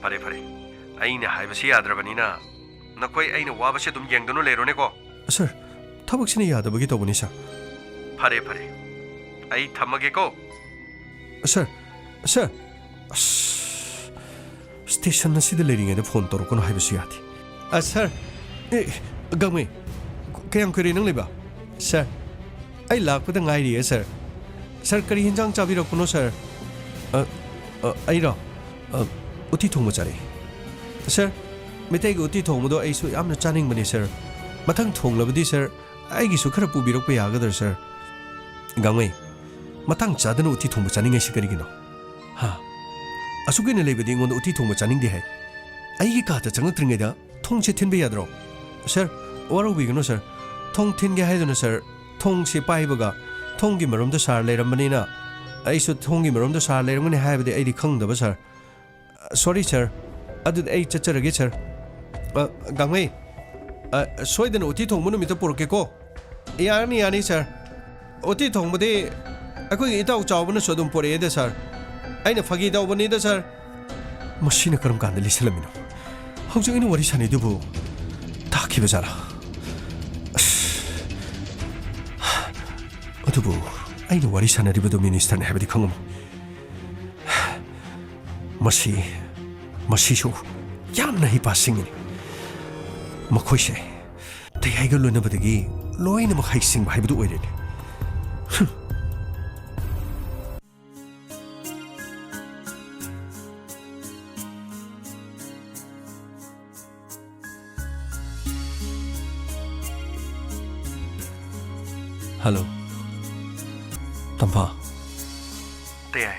ꯐꯔꯦ, ꯐꯔꯦ꯫ ꯑꯩꯅ ꯍꯥꯏꯕꯁꯤ ꯌꯥꯗ꯭ꯔꯕꯅꯤꯅ ꯅꯈꯣꯏ ꯑꯩꯅ ꯋꯥꯕꯁꯦ ꯑꯗꯨꯝ ꯌꯦꯡꯗꯨꯅ ꯂꯩꯔꯣꯅꯦꯀꯣ꯫ ꯁꯥꯔ, ꯊꯕꯛꯁꯤꯅ ꯌꯥꯗꯕꯒꯤ ꯇꯧꯕꯅꯤ, ꯁꯥꯔ꯫ ꯐꯔꯦ, ꯐꯔꯦ꯫ ꯑꯩ ꯊꯝꯃꯒꯦꯀꯣ꯫ ꯁꯥꯔ, ꯁꯥꯔ, ꯑꯁ, ꯁ꯭ꯇꯦꯁꯟ ꯑꯁꯤꯗ ꯂꯩꯔꯤꯉꯩꯗ ꯐꯣꯟ ꯇꯧꯔꯛꯀꯅꯨ ꯍꯥꯏꯕꯁꯨ ꯌꯥꯗꯦ꯫ ꯑ, ꯁꯥꯔ, ꯑꯦ, ꯒꯥꯡꯃꯩ, ꯀꯌꯥꯝ ꯀꯨꯏꯔꯦ ꯅꯪ ꯂꯩꯕ? ꯁꯥꯔ, ꯑꯩ ꯂꯥꯛꯄꯗ ꯉꯥꯏꯔꯤꯌꯦ, ꯁꯥꯔ꯫ ꯁꯥꯔ, ꯀꯔꯤ ꯍꯤꯟꯖꯥꯡ ꯆꯥꯕꯤꯔꯛꯄꯅꯣ, ꯁꯥꯔ? ꯑ, ꯑ, ꯑꯩꯔꯣ? ꯑ, ꯎꯇꯤ ꯊꯣꯡꯕ ꯆꯥꯔꯛꯑꯦ꯫ ꯁꯥꯔ, ꯃꯩꯇꯩꯒꯤ ꯎꯇꯤ ꯊꯣꯡꯕꯗꯣ ꯑꯩꯁꯨ ꯌꯥꯝꯅ ꯆꯥꯅꯤꯡꯕꯅꯦ, ꯁꯥꯔ꯫ ꯃꯊꯪ ꯊꯣꯡꯂꯕꯗꯤ, ꯁꯥꯔ, ꯑꯩꯒꯤꯁꯨ ꯈꯔ ꯄꯨꯕꯤꯔꯛꯄ ꯌꯥꯒꯗ꯭ꯔꯥ, ꯁꯥꯔ? ꯒꯥꯡꯃꯩ, ꯃꯇꯥꯡ ꯆꯥꯗꯅ ꯎꯇꯤ ꯊꯣꯡꯕ ꯆꯥꯅꯤꯡꯉꯤꯁꯤ ꯀꯔꯤꯒꯤꯅꯣ? ꯍꯥ? ꯑꯁꯨꯛ ꯀꯨꯏꯅ ꯂꯩꯕꯗꯤ ꯑꯩꯉꯣꯟꯗ ꯎꯇꯤ ꯊꯣꯡꯕ ꯆꯥꯅꯤꯡꯗꯦ ꯍꯥꯏ꯫ ꯑꯩꯒꯤ ꯀꯥꯗ ꯆꯪꯂꯛꯇ꯭ꯔꯤꯉꯩꯗ ꯊꯣꯡꯁꯦ ꯊꯤꯟꯕ ꯌꯥꯗ꯭ꯔꯣ? ꯁꯥꯔ, ꯋꯥꯔꯧꯕꯤꯒꯅꯨ ꯁꯥꯔ꯫ ꯊꯣꯡ ꯊꯤꯟꯒꯦ ꯍꯥꯏꯗꯨꯅ ꯁꯥꯔ, ꯊꯣꯡꯁꯦ ꯄꯥꯏꯕꯒ ꯊꯣꯡꯒꯤ ꯃꯔꯨꯝꯗ ꯁꯥꯔ ꯂꯩꯔꯝꯕꯅꯤꯅ ꯑꯩꯁꯨ ꯊꯣꯡꯒꯤ ꯃꯔꯨꯝꯗ ꯁꯥꯔ ꯂꯩꯔꯝꯒꯅꯤ ꯍꯥꯏꯕꯗꯤ ꯑꯩꯗꯤ ꯈꯪꯗꯕ ꯁꯥꯔ꯫ ꯁꯣꯔꯤ ꯁꯥꯔ, ꯑꯗꯨꯗꯤ ꯑꯩ ꯆꯠꯆꯔꯒꯦ ꯁꯥꯔ꯫ ꯑ, ꯒꯥꯡꯃꯩ, ꯑ, ꯁꯣꯏꯗꯅ ꯎꯇꯤ ꯊꯣꯡꯕ ꯅꯨꯃꯤꯠꯇ ꯄꯨꯔꯛꯀꯦꯀꯣ꯫ ꯌꯥꯔꯅꯤ, ꯌꯥꯅꯤ ꯁꯥꯔ꯫ ꯎꯇꯤ ꯊꯣꯡꯕꯗꯤ ꯑꯩꯈꯣꯏꯒꯤ ꯏꯇꯥꯎ ꯆꯥꯎꯕꯅꯁꯨ ꯑꯗꯨꯝ ꯄꯨꯔꯛꯑꯦꯗ ꯁꯥꯔ꯫ ꯑꯩꯅ ꯐꯥꯒꯤ ꯇꯧꯕꯅꯤꯗ ꯁꯥꯔ꯫ ꯃꯁꯤꯅ ꯀꯔꯝ ꯀꯥꯟꯗ ꯂꯤꯁꯜꯂꯝꯃꯤꯅꯣ? ꯍꯧꯖꯤꯛ ꯑꯩꯅ ꯋꯥꯔꯤ ꯁꯥꯟꯅꯩꯗꯨꯕꯨ ꯇꯥꯈꯤꯕ ꯖꯥꯠꯂꯥ? ꯑꯁ! ꯑꯗꯨꯕꯨ ꯑꯩꯅ ꯋꯥꯔꯤ ꯁꯥꯟꯅꯔꯤꯕꯗꯨ ꯃꯤꯅꯤꯁꯇꯔꯅꯤ ꯍꯥꯏꯕꯗꯤ ꯈꯪꯉꯝꯃꯣ꯫ ꯃꯁꯤ, ꯃꯁꯤꯁꯨ ꯌꯥꯝꯅ ꯍꯩꯄꯥ ꯁꯤꯡꯉꯤꯅꯤ꯫ ꯃꯈꯣꯏꯁꯦ ꯇꯦꯌꯥꯏꯒ ꯂꯣꯏꯅꯕꯗꯒꯤ ꯂꯣꯏꯅꯃꯛ ꯍꯩꯁꯤꯡꯕ ꯍꯥꯏꯕꯗꯨ ꯑꯣꯏꯔꯦꯅꯦ꯫ ꯍꯨꯝ꯫ ꯍꯜꯂꯣ꯫ ꯇꯝꯐꯥ꯫ ꯇꯦꯌꯥꯏ꯫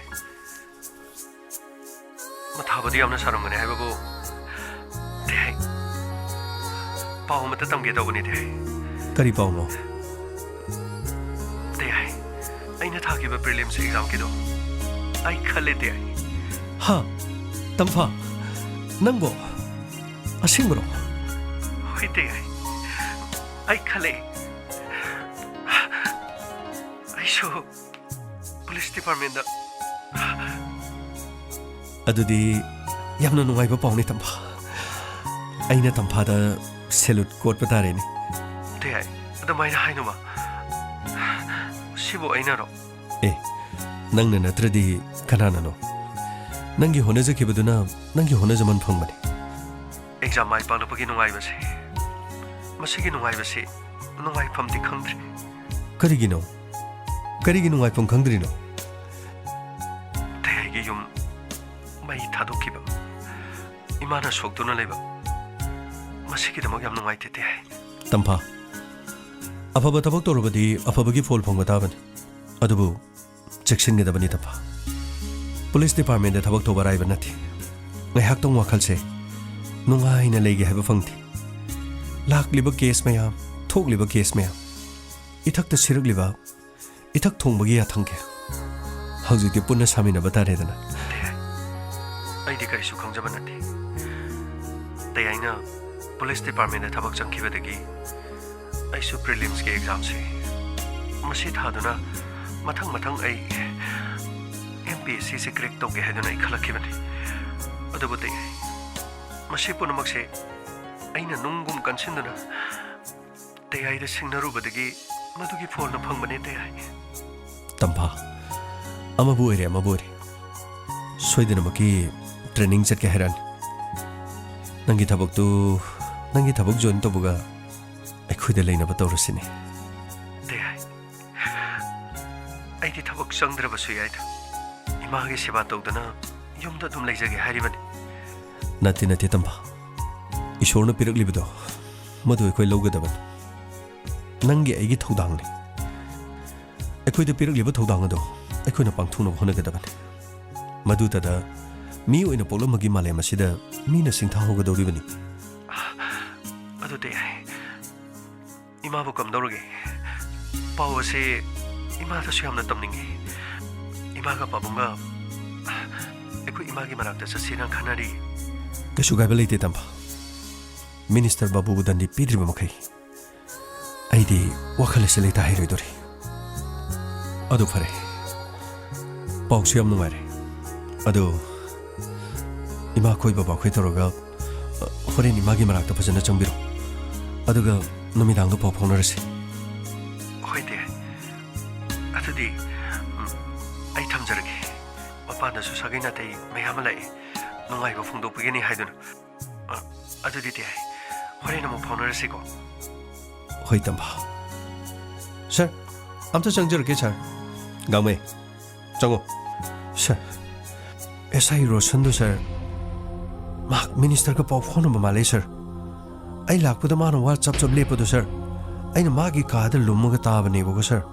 ꯃꯊꯥꯕꯨꯗꯤ ꯌꯥꯝꯅ ꯁꯥꯔꯝꯒꯅꯤ ꯍꯥꯏꯕꯕꯨ, ꯇꯦꯌꯥꯏ, ꯄꯥꯎ ꯑꯃꯇ ꯇꯝꯒꯦ ꯇꯧꯕꯅꯤ, ꯇꯦꯌꯥꯏ꯫ ꯀꯔꯤ ꯄꯥꯎꯅꯣ? ꯇꯦꯌꯥꯏ, ꯑꯩꯅ ꯊꯥꯈꯤꯕ ꯄ꯭ꯔꯤꯂꯤꯝꯁ ꯑꯦꯛꯖꯥꯝꯒꯤꯗꯣ ꯑꯩ ꯈꯜꯂꯦ, ꯇꯦꯌꯥꯏ꯫ ꯍꯥ? ꯇꯝꯐꯥ, ꯅꯪꯕꯣ? ꯑꯁꯦꯡꯕꯔꯣ? ꯍꯣꯏ, ꯇꯦꯌꯥꯏ, ꯑꯩ ꯈꯜꯂꯦ꯫ ꯑꯩꯁꯨ ꯄꯨꯂꯤꯁ ꯗꯤꯄꯥꯔꯠꯃꯦꯟꯗ꯫ ꯑꯗꯨꯗꯤ ꯌꯥꯝꯅ ꯅꯨꯡꯉꯥꯏꯕ ꯄꯥꯎꯅꯤ, ꯇꯝꯐꯥ꯫ ꯑꯩꯅ ꯇꯝꯐꯥꯗ salute ꯀꯣꯠꯄ ꯇꯥꯔꯦꯅꯦ꯫ ꯇꯌꯥꯏ, ꯑꯗꯨꯃꯥꯏꯅ ꯍꯥꯏꯅꯨꯕ꯫ ꯁꯤꯕꯨ ꯑꯩꯅꯔꯣ? ꯑꯦ, ꯅꯪꯅ ꯅꯠꯇ꯭ꯔꯗꯤ ꯀꯅꯥꯅꯅꯣ? ꯅꯪꯒꯤ ꯍꯣꯠꯅꯖꯈꯤꯕꯗꯨꯅ ꯅꯪꯒꯤ ꯍꯣꯠꯅꯖꯃꯟ ꯐꯪꯕꯅꯤ꯫ Exam ꯃꯥꯏ ꯄꯥꯛꯂꯛꯄꯒꯤ ꯅꯨꯡꯉꯥꯏꯕꯁꯦ, ꯃꯁꯤꯒꯤ ꯅꯨꯡꯉꯥꯏꯕꯁꯤ ꯅꯨꯡꯉꯥꯏꯐꯝꯗꯤ ꯈꯪꯗ꯭ꯔꯦ꯫ ꯀꯔꯤꯒꯤꯅꯣ? ꯀꯔꯤꯒꯤ ꯅꯨꯡꯉꯥꯏꯐꯝ ꯈꯪꯗ꯭ꯔꯤꯅꯣ? ꯇꯌꯥꯏꯒꯤ ꯌꯨꯝ ꯃꯩ ꯊꯥꯗꯣꯛꯈꯤꯕ, ꯏꯃꯥꯅ ꯁꯣꯛꯇꯨꯅ ꯂꯩꯕ, ꯃꯁꯤꯒꯤꯗꯃꯛ ꯌꯥꯝ ꯅꯨꯡꯉꯥꯏꯇꯦ, ꯇꯌꯥꯏ꯫ ꯇꯝꯐꯥ, ꯑꯐꯕ ꯊꯕꯛ ꯇꯧꯔꯕꯗꯤ ꯑꯐꯕꯒꯤ ꯐꯣꯜ ꯐꯪꯕ ꯇꯥꯕꯅꯤ꯫ ꯑꯗꯨꯕꯨ ꯆꯦꯛꯁꯤꯟꯒꯗꯕꯅꯤ, ꯇꯝꯐꯥ꯫ Police Department ꯊꯕꯛ ꯇꯧꯕ ꯑꯔꯥꯏꯕ ꯅꯠꯇꯦ꯫ ꯉꯥꯏꯍꯥꯛꯇꯪ ꯋꯥꯈꯜꯁꯦ ꯅꯨꯡꯉꯥꯏꯅ ꯂꯩꯒꯦ ꯍꯥꯏꯕ ꯐꯪꯗꯦ꯫ ꯂꯥꯛꯂꯤꯕ case ꯃꯌꯥꯝ, ꯊꯣꯛꯂꯤꯕ case ꯃꯌꯥꯝ, ꯏꯊꯛꯇ ꯁꯤꯔꯛꯂꯤꯕ ꯏꯊꯛ ꯊꯣꯡꯕꯒꯤ ꯌꯥꯊꯪ ꯀꯌꯥ꯫ ꯍꯧꯖꯤꯛꯇꯤ ꯄꯨꯟꯅ ꯁꯥꯃꯤꯟꯅꯕ ꯇꯥꯔꯦꯗꯅ꯫ ꯇꯌꯥꯏ, ꯑꯩꯗꯤ ꯀꯔꯤꯁꯨ ꯈꯪꯖꯕ ꯅꯠꯇꯦ꯫ ꯇꯌꯥꯏꯅ Police Department ꯊꯕꯛ ꯆꯪꯈꯤꯕꯗꯒꯤ ꯑꯩꯁꯨ prelims ꯀꯤ exam ꯁꯦ ꯃꯁꯤ ꯊꯥꯗꯨꯅ ꯃꯊꯪ ꯃꯊꯪ ꯑꯩ M P S C ꯁꯦ crack ꯇꯧꯒꯦ ꯍꯥꯏꯗꯨꯅ ꯑꯩ ꯈꯜꯂꯛꯈꯤꯕꯅꯤ꯫ ꯑꯗꯨꯕꯨ ꯇꯌꯥꯏ, ꯃꯁꯤ ꯄꯨꯝꯅꯃꯛꯁꯦ ꯑꯩꯅ ꯅꯨꯡꯒꯨꯝ ꯀꯟꯁꯤꯟꯗꯨꯅ ꯇꯌꯥꯏꯗ ꯁꯤꯡꯅꯔꯨꯕꯗꯒꯤ ꯃꯗꯨꯒꯤ ꯐꯣꯜꯅ ꯐꯪꯕꯅꯦ, ꯇꯌꯥꯏ꯫ ꯇꯝꯐꯥ, ꯑꯃꯕꯨ ꯑꯣꯏꯔꯦ ꯑꯃꯕꯨ ꯑꯣꯏꯔꯦ, ꯁꯣꯏꯗꯅꯃꯛꯀꯤ training ꯆꯠꯀꯦ ꯍꯥꯏꯔꯛꯑꯅꯤ꯫ ꯅꯪꯒꯤ ꯊꯕꯛꯇꯨ, ꯅꯪꯒꯤ ꯊꯕꯛ join ꯇꯧꯕꯒ ꯑꯩꯈꯣꯏꯗ ꯂꯩꯅꯕ ꯇꯧꯔꯁꯤꯅꯦ꯫ ꯇꯌꯥꯏ, ꯑꯩꯗꯤ ꯊꯕꯛ ꯆꯪꯗ꯭ꯔꯕꯁꯨ ꯌꯥꯏꯗ꯫ ꯏꯃꯥꯒꯤ ꯁꯦꯕꯥ ꯇꯧꯗꯅ ꯌꯨꯝꯗ ꯑꯗꯨꯝ ꯂꯩꯖꯒꯦ ꯍꯥꯏꯔꯤꯕꯅꯤ꯫ ꯅꯠꯇꯦ, ꯅꯠꯇꯦ, ꯇꯝꯐꯥ꯫ ꯏꯁꯣꯔꯅ ꯄꯤꯔꯛꯂꯤꯕꯗꯣ, ꯃꯗꯨ ꯑꯩꯈꯣꯏ ꯂꯧꯒꯗꯕꯅꯤ꯫ ꯅꯪꯒꯤ ꯑꯩꯒꯤ ꯊꯧꯗꯥꯡꯅꯤ꯫ ꯑꯩꯈꯣꯏꯗ ꯄꯤꯔꯛꯂꯤꯕ ꯊꯧꯗꯥꯡ ꯑꯗꯣ ꯑꯩꯈꯣꯏꯅ ꯄꯥꯡꯊꯣꯛꯅꯕ ꯍꯣꯠꯅꯒꯗꯕꯅꯤ꯫ ꯃꯗꯨꯇꯗ ꯃꯤ ꯑꯣꯏꯅ ꯄꯣꯛꯂꯝꯕꯒꯤ ꯃꯥꯂꯦꯝ ꯑꯁꯤꯗ ꯃꯤꯅ ꯁꯤꯡꯊꯥꯍꯧꯒꯗꯧꯔꯤꯕꯅꯤ꯫ ꯑꯗꯨꯗꯤ ꯏꯃꯥꯕꯨ ꯀꯝꯗꯧꯔꯒꯦ? ꯄꯥꯎ ꯑꯁꯤ ꯏꯃꯥꯗꯁꯨ ꯌꯥꯝꯅ ꯇꯝꯅꯤꯡꯉꯤ꯫ ꯏꯃꯥꯒ ꯄꯥꯕꯨꯡꯒ ꯑꯩꯈꯣꯏ ꯏꯃꯥꯒꯤ ꯃꯅꯥꯛꯇ ꯆꯠꯁꯦꯅ ꯈꯟꯅꯔꯤ꯫ ꯀꯩꯁꯨ ꯀꯥꯏꯕ ꯂꯩꯇꯦ, ꯇꯝꯐꯥ꯫ Minister ꯕꯥꯕꯨꯕꯨ ꯗꯟꯗꯤ ꯄꯤꯗ꯭ꯔꯤꯕ ꯃꯈꯩ ꯑꯩꯗꯤ ꯋꯥꯈꯜ ꯑꯁꯤ ꯂꯩꯇꯥ ꯍꯩꯔꯣꯏꯗꯧꯔꯤ꯫ ꯑꯗꯨ ꯐꯔꯦ, ꯄꯥꯎꯁꯨ ꯌꯥꯝ ꯅꯨꯡꯉꯥꯏꯔꯦ꯫ ꯑꯗꯨ ꯏꯃꯥꯈꯣꯏ ꯕꯕꯥꯈꯣꯏ ꯇꯧꯔꯒ, ꯑ, ꯍꯣꯔꯦꯟ ꯏꯃꯥꯒꯤ ꯃꯅꯥꯛꯇ ꯐꯖꯅ ꯆꯪꯕꯤꯔꯣ, ꯑꯗꯨꯒ ꯅꯨꯃꯤꯗꯥꯡꯗ ꯄꯥꯎ ꯐꯥꯎꯅꯔꯁꯤ꯫ ꯍꯣꯏ ꯗꯦ, ꯑꯗꯨꯗꯤ, ꯎꯝ, ꯑꯩ ꯊꯝꯖꯔꯒꯦ꯫ ꯃꯄꯥꯟꯗꯁꯨ ꯁꯥꯒꯩ ꯅꯥꯇꯩ ꯃꯌꯥꯝ ꯑꯃ ꯂꯥꯛꯑꯦ, ꯅꯨꯡꯉꯥꯏꯕ ꯐꯣꯡꯗꯣꯛꯄꯤꯒꯅꯤ ꯍꯥꯏꯗꯨꯅ꯫ ꯑ, ꯑꯗꯨꯗꯤ ꯗꯦ, ꯍꯣꯔꯦꯟ ꯑꯃꯨꯛ ꯐꯥꯎꯅꯔꯁꯤꯀꯣ꯫ ꯍꯣꯏ ꯇꯝꯕ꯫ ꯁꯥꯔ, ꯑꯝꯇ ꯆꯪꯖꯔꯛꯀꯦ ꯁꯥꯔ꯫ ꯒꯥꯡꯃꯩ, ꯆꯪꯉꯣ꯫ ꯁꯥꯔ, ꯑꯦꯁ ꯑꯥꯏ ꯔꯣꯁꯟꯗꯨ ꯁꯥꯔ, ꯃꯍꯥꯛ ꯃꯤꯅꯤꯁꯇꯔꯒ ꯄꯥꯎ ꯐꯥꯎꯅꯕ ꯃꯥꯜꯂꯦ ꯁꯥꯔ꯫ ꯑꯩ ꯂꯥꯛꯄꯗ ꯃꯥꯅ ꯋꯥ ꯆꯞ ꯆꯞ ꯂꯦꯞꯄꯗꯣ ꯁꯥꯔ, ꯑꯩꯅ ꯃꯥꯒꯤ ꯀꯥꯗ ꯂꯨꯝꯃꯒ ꯇꯥꯕꯅꯦꯕꯀꯣ ꯁꯥꯔ꯫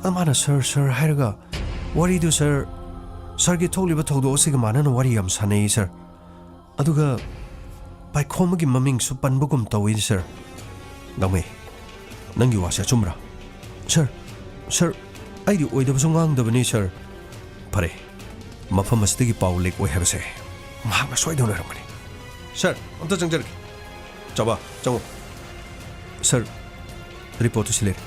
ꯑꯗ ꯃꯥꯅ "ꯁꯥꯔ, ꯁꯥꯔ" ꯍꯥꯏꯔꯒ ꯋꯥꯔꯤꯗꯨ ꯁꯥꯔ, ꯁꯥꯔꯒꯤ ꯊꯣꯛꯂꯤꯕ ꯊꯧꯗꯣꯛ ꯑꯁꯤꯒ ꯃꯥꯟꯅꯅ ꯋꯥꯔꯤ ꯌꯥꯝ ꯁꯥꯟꯅꯩ ꯁꯥꯔ꯫ ꯑꯗꯨꯒ ꯄꯥꯏꯈꯣꯝꯕꯒꯤ ꯃꯃꯤꯡꯁꯨ ꯄꯟꯕꯒꯨꯝ ꯇꯧꯏ ꯁꯥꯔ꯫ ꯒꯥꯡꯃꯩ, ꯅꯪꯒꯤ ꯋꯥꯁꯦ ꯑꯆꯨꯝꯕ꯭ꯔꯥ? ꯁꯥꯔ, ꯁꯥꯔ, ꯑꯩꯗꯤ ꯑꯣꯏꯗꯕꯁꯨ ꯉꯥꯡꯗꯕꯅꯤ ꯁꯥꯔ꯫ ꯐꯔꯦ, ꯃꯐꯝ ꯑꯁꯤꯗꯒꯤ ꯄꯥꯎ ꯂꯤꯛ ꯑꯣꯏ ꯍꯥꯏꯕꯁꯦ ꯃꯍꯥꯛꯅ ꯁꯣꯏꯗꯅ ꯑꯣꯏꯔꯝꯒꯅꯤ꯫ ꯁꯥꯔ, ꯑꯝꯇ ꯆꯪꯖꯔꯛꯀꯦ꯫ ꯆꯥꯕ, ꯆꯪꯉꯣ꯫ ꯁꯥꯔ, ꯔꯤꯄꯣꯔꯠꯇꯨ ꯁꯤ ꯂꯩꯔꯦ꯫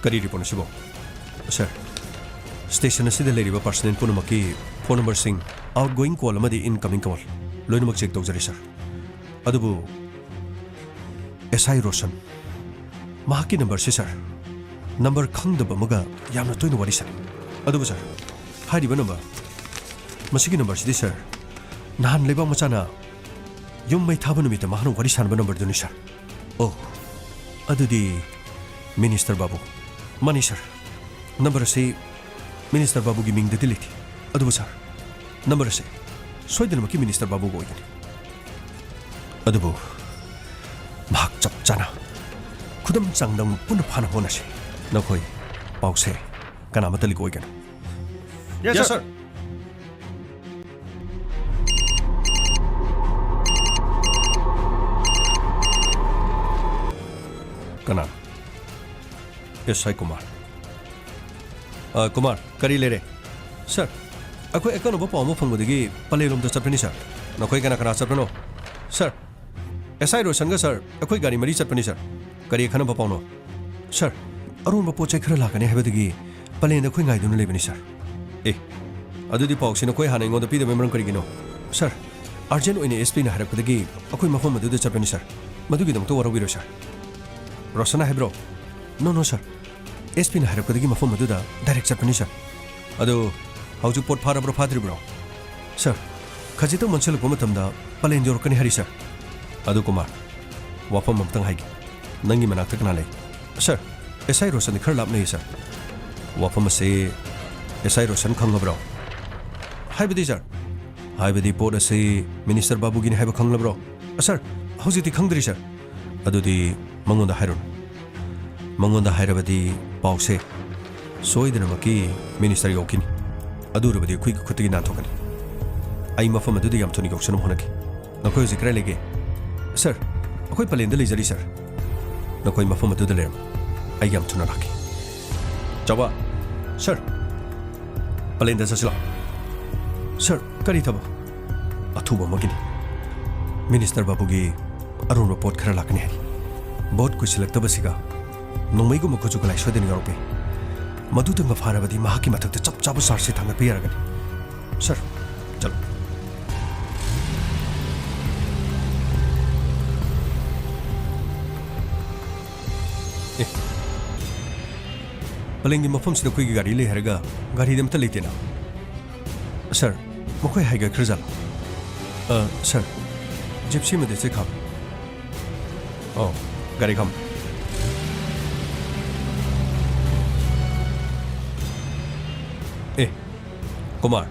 ꯀꯔꯤ ꯔꯤꯄꯣꯔꯠꯅꯣ ꯁꯤꯕꯣ? ꯁꯥꯔ, ꯁ꯭ꯇꯦꯁꯟ ꯑꯁꯤꯗ ꯂꯩꯔꯤꯕ ꯄꯥꯔꯁꯅꯦꯜ ꯄꯨꯝꯅꯃꯛꯀꯤ ꯐꯣꯟ ꯅꯝꯕꯔꯁꯤꯡ, ꯑꯥꯎꯠꯒꯣꯌꯤꯡ ꯀꯣꯜ ꯑꯃꯗꯤ ꯏꯟꯀꯃꯤꯡ ꯀꯣꯜ ꯂꯣꯏꯅꯃꯛ ꯆꯦꯛ ꯇꯧꯖꯔꯦ ꯁꯥꯔ꯫ ꯑꯗꯨꯕꯨ ꯑꯦꯁ ꯑꯥꯏ ꯔꯣꯁꯟ, ꯃꯍꯥꯛꯀꯤ ꯅꯝꯕꯔꯁꯤ ꯁꯥꯔ, ꯅꯝꯕꯔ ꯈꯪꯗꯕ ꯑꯃꯒ ꯌꯥꯝꯅ ꯇꯣꯏꯅ ꯋꯥꯔꯤ ꯁꯥꯟꯅꯩ꯫ ꯑꯗꯨꯕꯨ ꯁꯥꯔ, ꯍꯥꯏꯔꯤꯕ ꯅꯝꯕꯔ, ꯃꯁꯤꯒꯤ ꯅꯝꯕꯔꯁꯤꯗꯤ ꯁꯥꯔ, ꯅꯍꯥꯟ ꯂꯩꯕꯥꯛ ꯃꯆꯥꯅ ꯌꯨꯝ ꯃꯩ ꯊꯥꯕ ꯅꯨꯃꯤꯠꯇ ꯃꯍꯥꯛꯅ ꯋꯥꯔꯤ ꯁꯥꯟꯅꯕ ꯅꯝꯕꯔꯗꯨꯅꯤ ꯁꯥꯔ꯫ ꯑꯣ, ꯑꯗꯨꯗꯤ ꯃꯤꯅꯤꯁꯇꯔ ꯕꯥꯕꯨ꯫ ꯃꯥꯅꯤ ꯁꯥꯔ, ꯅꯝꯕꯔ ꯑꯁꯤ ꯃꯤꯅꯤꯁꯇꯔ ꯕꯥꯕꯨꯒꯤ ꯃꯤꯡꯗꯗꯤ ꯂꯩꯇꯦ꯫ ꯑꯗꯨꯕꯨ ꯁꯥꯔ, ꯅꯝꯕꯔ ꯑꯁꯤ ꯁꯣꯏꯗꯅꯃꯛꯀꯤ ꯃꯤꯅꯤꯁꯇꯔ ꯕꯥꯕꯨꯒ ꯑꯣꯏꯒꯅꯤ꯫ ꯑꯗꯨꯕꯨ ꯃꯍꯥꯛ ꯆꯞ ꯆꯥꯅ ꯈꯨꯗꯝ ꯆꯥꯡꯗꯝ ꯄꯨꯟꯅ ꯐꯥꯅ ꯍꯣꯠꯅꯁꯤ꯫ ꯅꯈꯣꯏ ꯄꯥꯎꯁꯦ ꯀꯅꯥꯃꯠꯇ ꯂꯤꯛ ꯑꯣꯏꯒꯅꯨ꯫ Yes, sir. ꯀꯅꯥ? ꯑꯦꯁ ꯑꯥꯏ ꯀꯨꯃꯥꯔ꯫ ꯑ, ꯀꯨꯃꯥꯔ, ꯀꯔꯤ ꯂꯩꯔꯦ? ꯁꯥꯔ, ꯑꯩꯈꯣꯏ ꯑꯀꯛꯅꯕ ꯄꯥꯎ ꯑꯃ ꯐꯪꯕꯗꯒꯤ ꯄꯂꯦꯜꯂꯣꯝꯗ ꯆꯠꯄꯅꯤ, ꯁꯥꯔ꯫ ꯅꯈꯣꯏ ꯀꯅꯥ ꯀꯅꯥ ꯆꯠꯄꯅꯣ? ꯁꯥꯔ, ꯑꯦꯁ ꯑꯥꯏ ꯔꯣꯁꯟꯒ, ꯁꯥꯔ, ꯑꯩꯈꯣꯏ ꯒꯥꯔꯤ ꯃꯔꯤ ꯆꯠꯄꯅꯤ, ꯁꯥꯔ꯫ ꯀꯔꯤ ꯑꯈꯟꯅꯕ ꯄꯥꯎꯅꯣ? ꯁꯥꯔ, ꯑꯔꯣꯟꯕ ꯄꯣꯠ ꯆꯩ ꯈꯔ ꯂꯥꯛꯀꯅꯤ ꯍꯥꯏꯕꯗꯒꯤ ꯄꯂꯦꯟꯗ ꯑꯩꯈꯣꯏ ꯉꯥꯏꯗꯨꯅ ꯂꯩꯕꯅꯤ, ꯁꯥꯔ꯫ ꯑꯦ, ꯑꯗꯨꯗꯤ ꯄꯥꯎꯁꯤ ꯅꯈꯣꯏ ꯍꯥꯟꯅ ꯑꯩꯉꯣꯟꯗ ꯄꯤꯗꯕꯩ ꯃꯔꯝ ꯀꯔꯤꯒꯤꯅꯣ? ꯁꯥꯔ, ꯑꯔꯖꯦꯟ ꯑꯣꯏꯅ ꯑꯦꯁ ꯄꯤꯅ ꯍꯥꯏꯔꯛꯄꯗꯒꯤ ꯑꯩꯈꯣꯏ ꯃꯐꯝ ꯑꯗꯨꯗ ꯆꯠꯄꯅꯤ, ꯁꯥꯔ꯫ ꯃꯗꯨꯒꯤꯗꯃꯛꯇ ꯋꯥꯔꯧꯕꯤꯔꯣꯏ, ꯁꯥꯔ꯫ ꯔꯣꯁꯟꯅ ꯍꯥꯏꯕ꯭ꯔꯣ? ꯅꯣ, ꯅꯣ, ꯁꯥꯔ꯫ ꯑꯦꯁ ꯄꯤꯅ ꯍꯥꯏꯔꯛꯄꯗꯒꯤ ꯃꯐꯝ ꯑꯗꯨꯗ ꯗꯥꯏꯔꯦꯛ ꯆꯠꯄꯅꯤ, ꯁꯥꯔ꯫ ꯑꯗꯣ ꯍꯧꯖꯤꯛ ꯄꯣꯠ ꯐꯥꯔꯕ꯭ꯔꯣ, ꯐꯥꯗ꯭ꯔꯤꯕ꯭ꯔꯣ? ꯁꯥꯔ, ꯈꯖꯤꯛꯇꯪ ꯃꯟꯁꯤꯜꯂꯛꯄ ꯃꯇꯝꯗ ꯄꯂꯦꯟ ꯌꯧꯔꯛꯀꯅꯤ ꯍꯥꯏꯔꯤ, ꯁꯥꯔ꯫ ꯑꯗꯨ ꯀꯨꯃꯥꯔ, ꯋꯥꯐꯝ ꯑꯃꯇꯪ ꯍꯥꯏꯒꯦ꯫ ꯅꯪꯒꯤ ꯃꯅꯥꯛꯇ ꯀꯅꯥ ꯂꯩ? ꯁꯥꯔ, ꯑꯦꯁ ꯑꯥꯏ ꯔꯣꯁꯟꯗꯤ ꯈꯔ ꯂꯥꯞꯅꯩ, ꯁꯥꯔ꯫ ꯋꯥꯐꯝ ꯑꯁꯤ ꯑꯦꯁ ꯑꯥꯏ ꯔꯣꯁꯟ ꯈꯪꯉꯕ꯭ꯔꯣ? ꯍꯥꯏꯕꯗꯤ, ꯁꯥꯔ? ꯍꯥꯏꯕꯗꯤ ꯄꯣꯠ ꯑꯁꯤ ꯃꯤꯅꯤꯁꯇꯔ ꯕꯥꯕꯨꯒꯤꯅꯤ ꯍꯥꯏꯕ ꯈꯪꯂꯕ꯭ꯔꯣ? ꯁꯥꯔ, ꯍꯧꯖꯤꯛꯇꯤ ꯈꯪꯗ꯭ꯔꯤ, ꯁꯥꯔ꯫ ꯑꯗꯨꯗꯤ ꯃꯉꯣꯟꯗ ꯍꯥꯏꯔꯨꯅꯨ꯫ ꯃꯉꯣꯟꯗ ꯍꯥꯏꯔꯕꯗꯤ ꯄꯥꯎꯁꯦ ꯁꯣꯏꯗꯅꯃꯛꯀꯤ ꯃꯤꯅꯤꯁꯇꯔ ꯌꯧꯈꯤꯅꯤ꯫ ꯑꯗꯨ ꯑꯣꯏꯔꯕꯗꯤ ꯑꯩꯈꯣꯏꯒꯤ ꯈꯨꯠꯇꯒꯤ ꯅꯥꯟꯊꯣꯛꯀꯅꯤ꯫ ꯑꯩ ꯃꯐꯝ ꯑꯗꯨꯗ ꯌꯥꯝ ꯊꯨꯅ ꯌꯧꯁꯅꯕ ꯍꯣꯠꯅꯒꯦ꯫ ꯅꯈꯣꯏ ꯍꯧꯖꯤꯛ ꯀꯗꯥꯏ ꯂꯩꯒꯦ? ꯁꯥꯔ, ꯑꯩꯈꯣꯏ ꯄꯂꯦꯟꯗ ꯂꯩꯖꯔꯤ, ꯁꯥꯔ꯫ ꯅꯈꯣꯏ ꯃꯐꯝ ꯑꯗꯨꯗ ꯂꯩꯔꯝꯃꯨ꯫ ꯑꯩ ꯌꯥꯝ ꯊꯨꯅ ꯂꯥꯛꯀꯦ꯫ ꯆꯥꯎꯕ! ꯁꯥꯔ! ꯄꯂꯦꯟꯗ ꯆꯠꯁꯤ ꯂꯥꯛꯑꯣ꯫ ꯁꯥꯔ, ꯀꯔꯤ ꯊꯕꯛ? ꯑꯊꯨꯕꯃꯛꯀꯤꯅꯤ꯫ ꯃꯤꯅꯤꯁꯇꯔ ꯕꯥꯕꯨꯒꯤ ꯑꯔꯨꯝꯕ ꯄꯣꯠ ꯈꯔ ꯂꯥꯛꯀꯅꯤ ꯍꯥꯏꯔꯤ꯫ ꯚꯣꯠ ꯀꯨꯏꯁꯤꯜꯂꯛꯇꯕꯁꯤꯒ ꯅꯣꯡꯃꯩꯒꯨꯝꯕ ꯈꯨꯠꯁꯨ ꯈꯨꯠꯂꯥꯏ ꯁꯣꯏꯗꯅ ꯌꯥꯎꯔꯛꯄ ꯌꯥꯏ꯫ ꯃꯗꯨꯇꯪꯒ ꯐꯥꯔꯕꯗꯤ ꯃꯍꯥꯛꯀꯤ ꯃꯊꯛꯇ ꯆꯞ ꯆꯥꯕ ꯆꯥꯔꯖꯁꯤ ꯊꯥꯡꯒꯠꯄ ꯌꯥꯔꯒꯅꯤ꯫ ꯁꯥꯔ, ꯆꯠꯂꯣ꯫ ꯑꯦ, ꯄꯂꯦꯟꯒꯤ ꯃꯐꯝꯁꯤꯗ ꯑꯩꯈꯣꯏꯒꯤ ꯒꯥꯔꯤ ꯂꯩ ꯍꯥꯏꯔꯒ ꯒꯥꯔꯤꯗꯤ ꯑꯝꯇ ꯂꯩꯇꯦꯅ꯫ ꯁꯥꯔ, ꯃꯈꯣꯏ ꯍꯥꯏꯒꯠꯈ꯭ꯔꯖꯥꯠꯂꯣ? ꯑ, ꯁꯥꯔ, ꯖꯤꯞꯁꯤ ꯑꯃꯗ ꯆꯦꯛꯈꯥꯝ꯫ ꯑꯣ, ꯒꯥꯔꯤ ꯈꯥꯝ꯫ ꯑꯦ, ꯀꯨꯃꯥꯔ,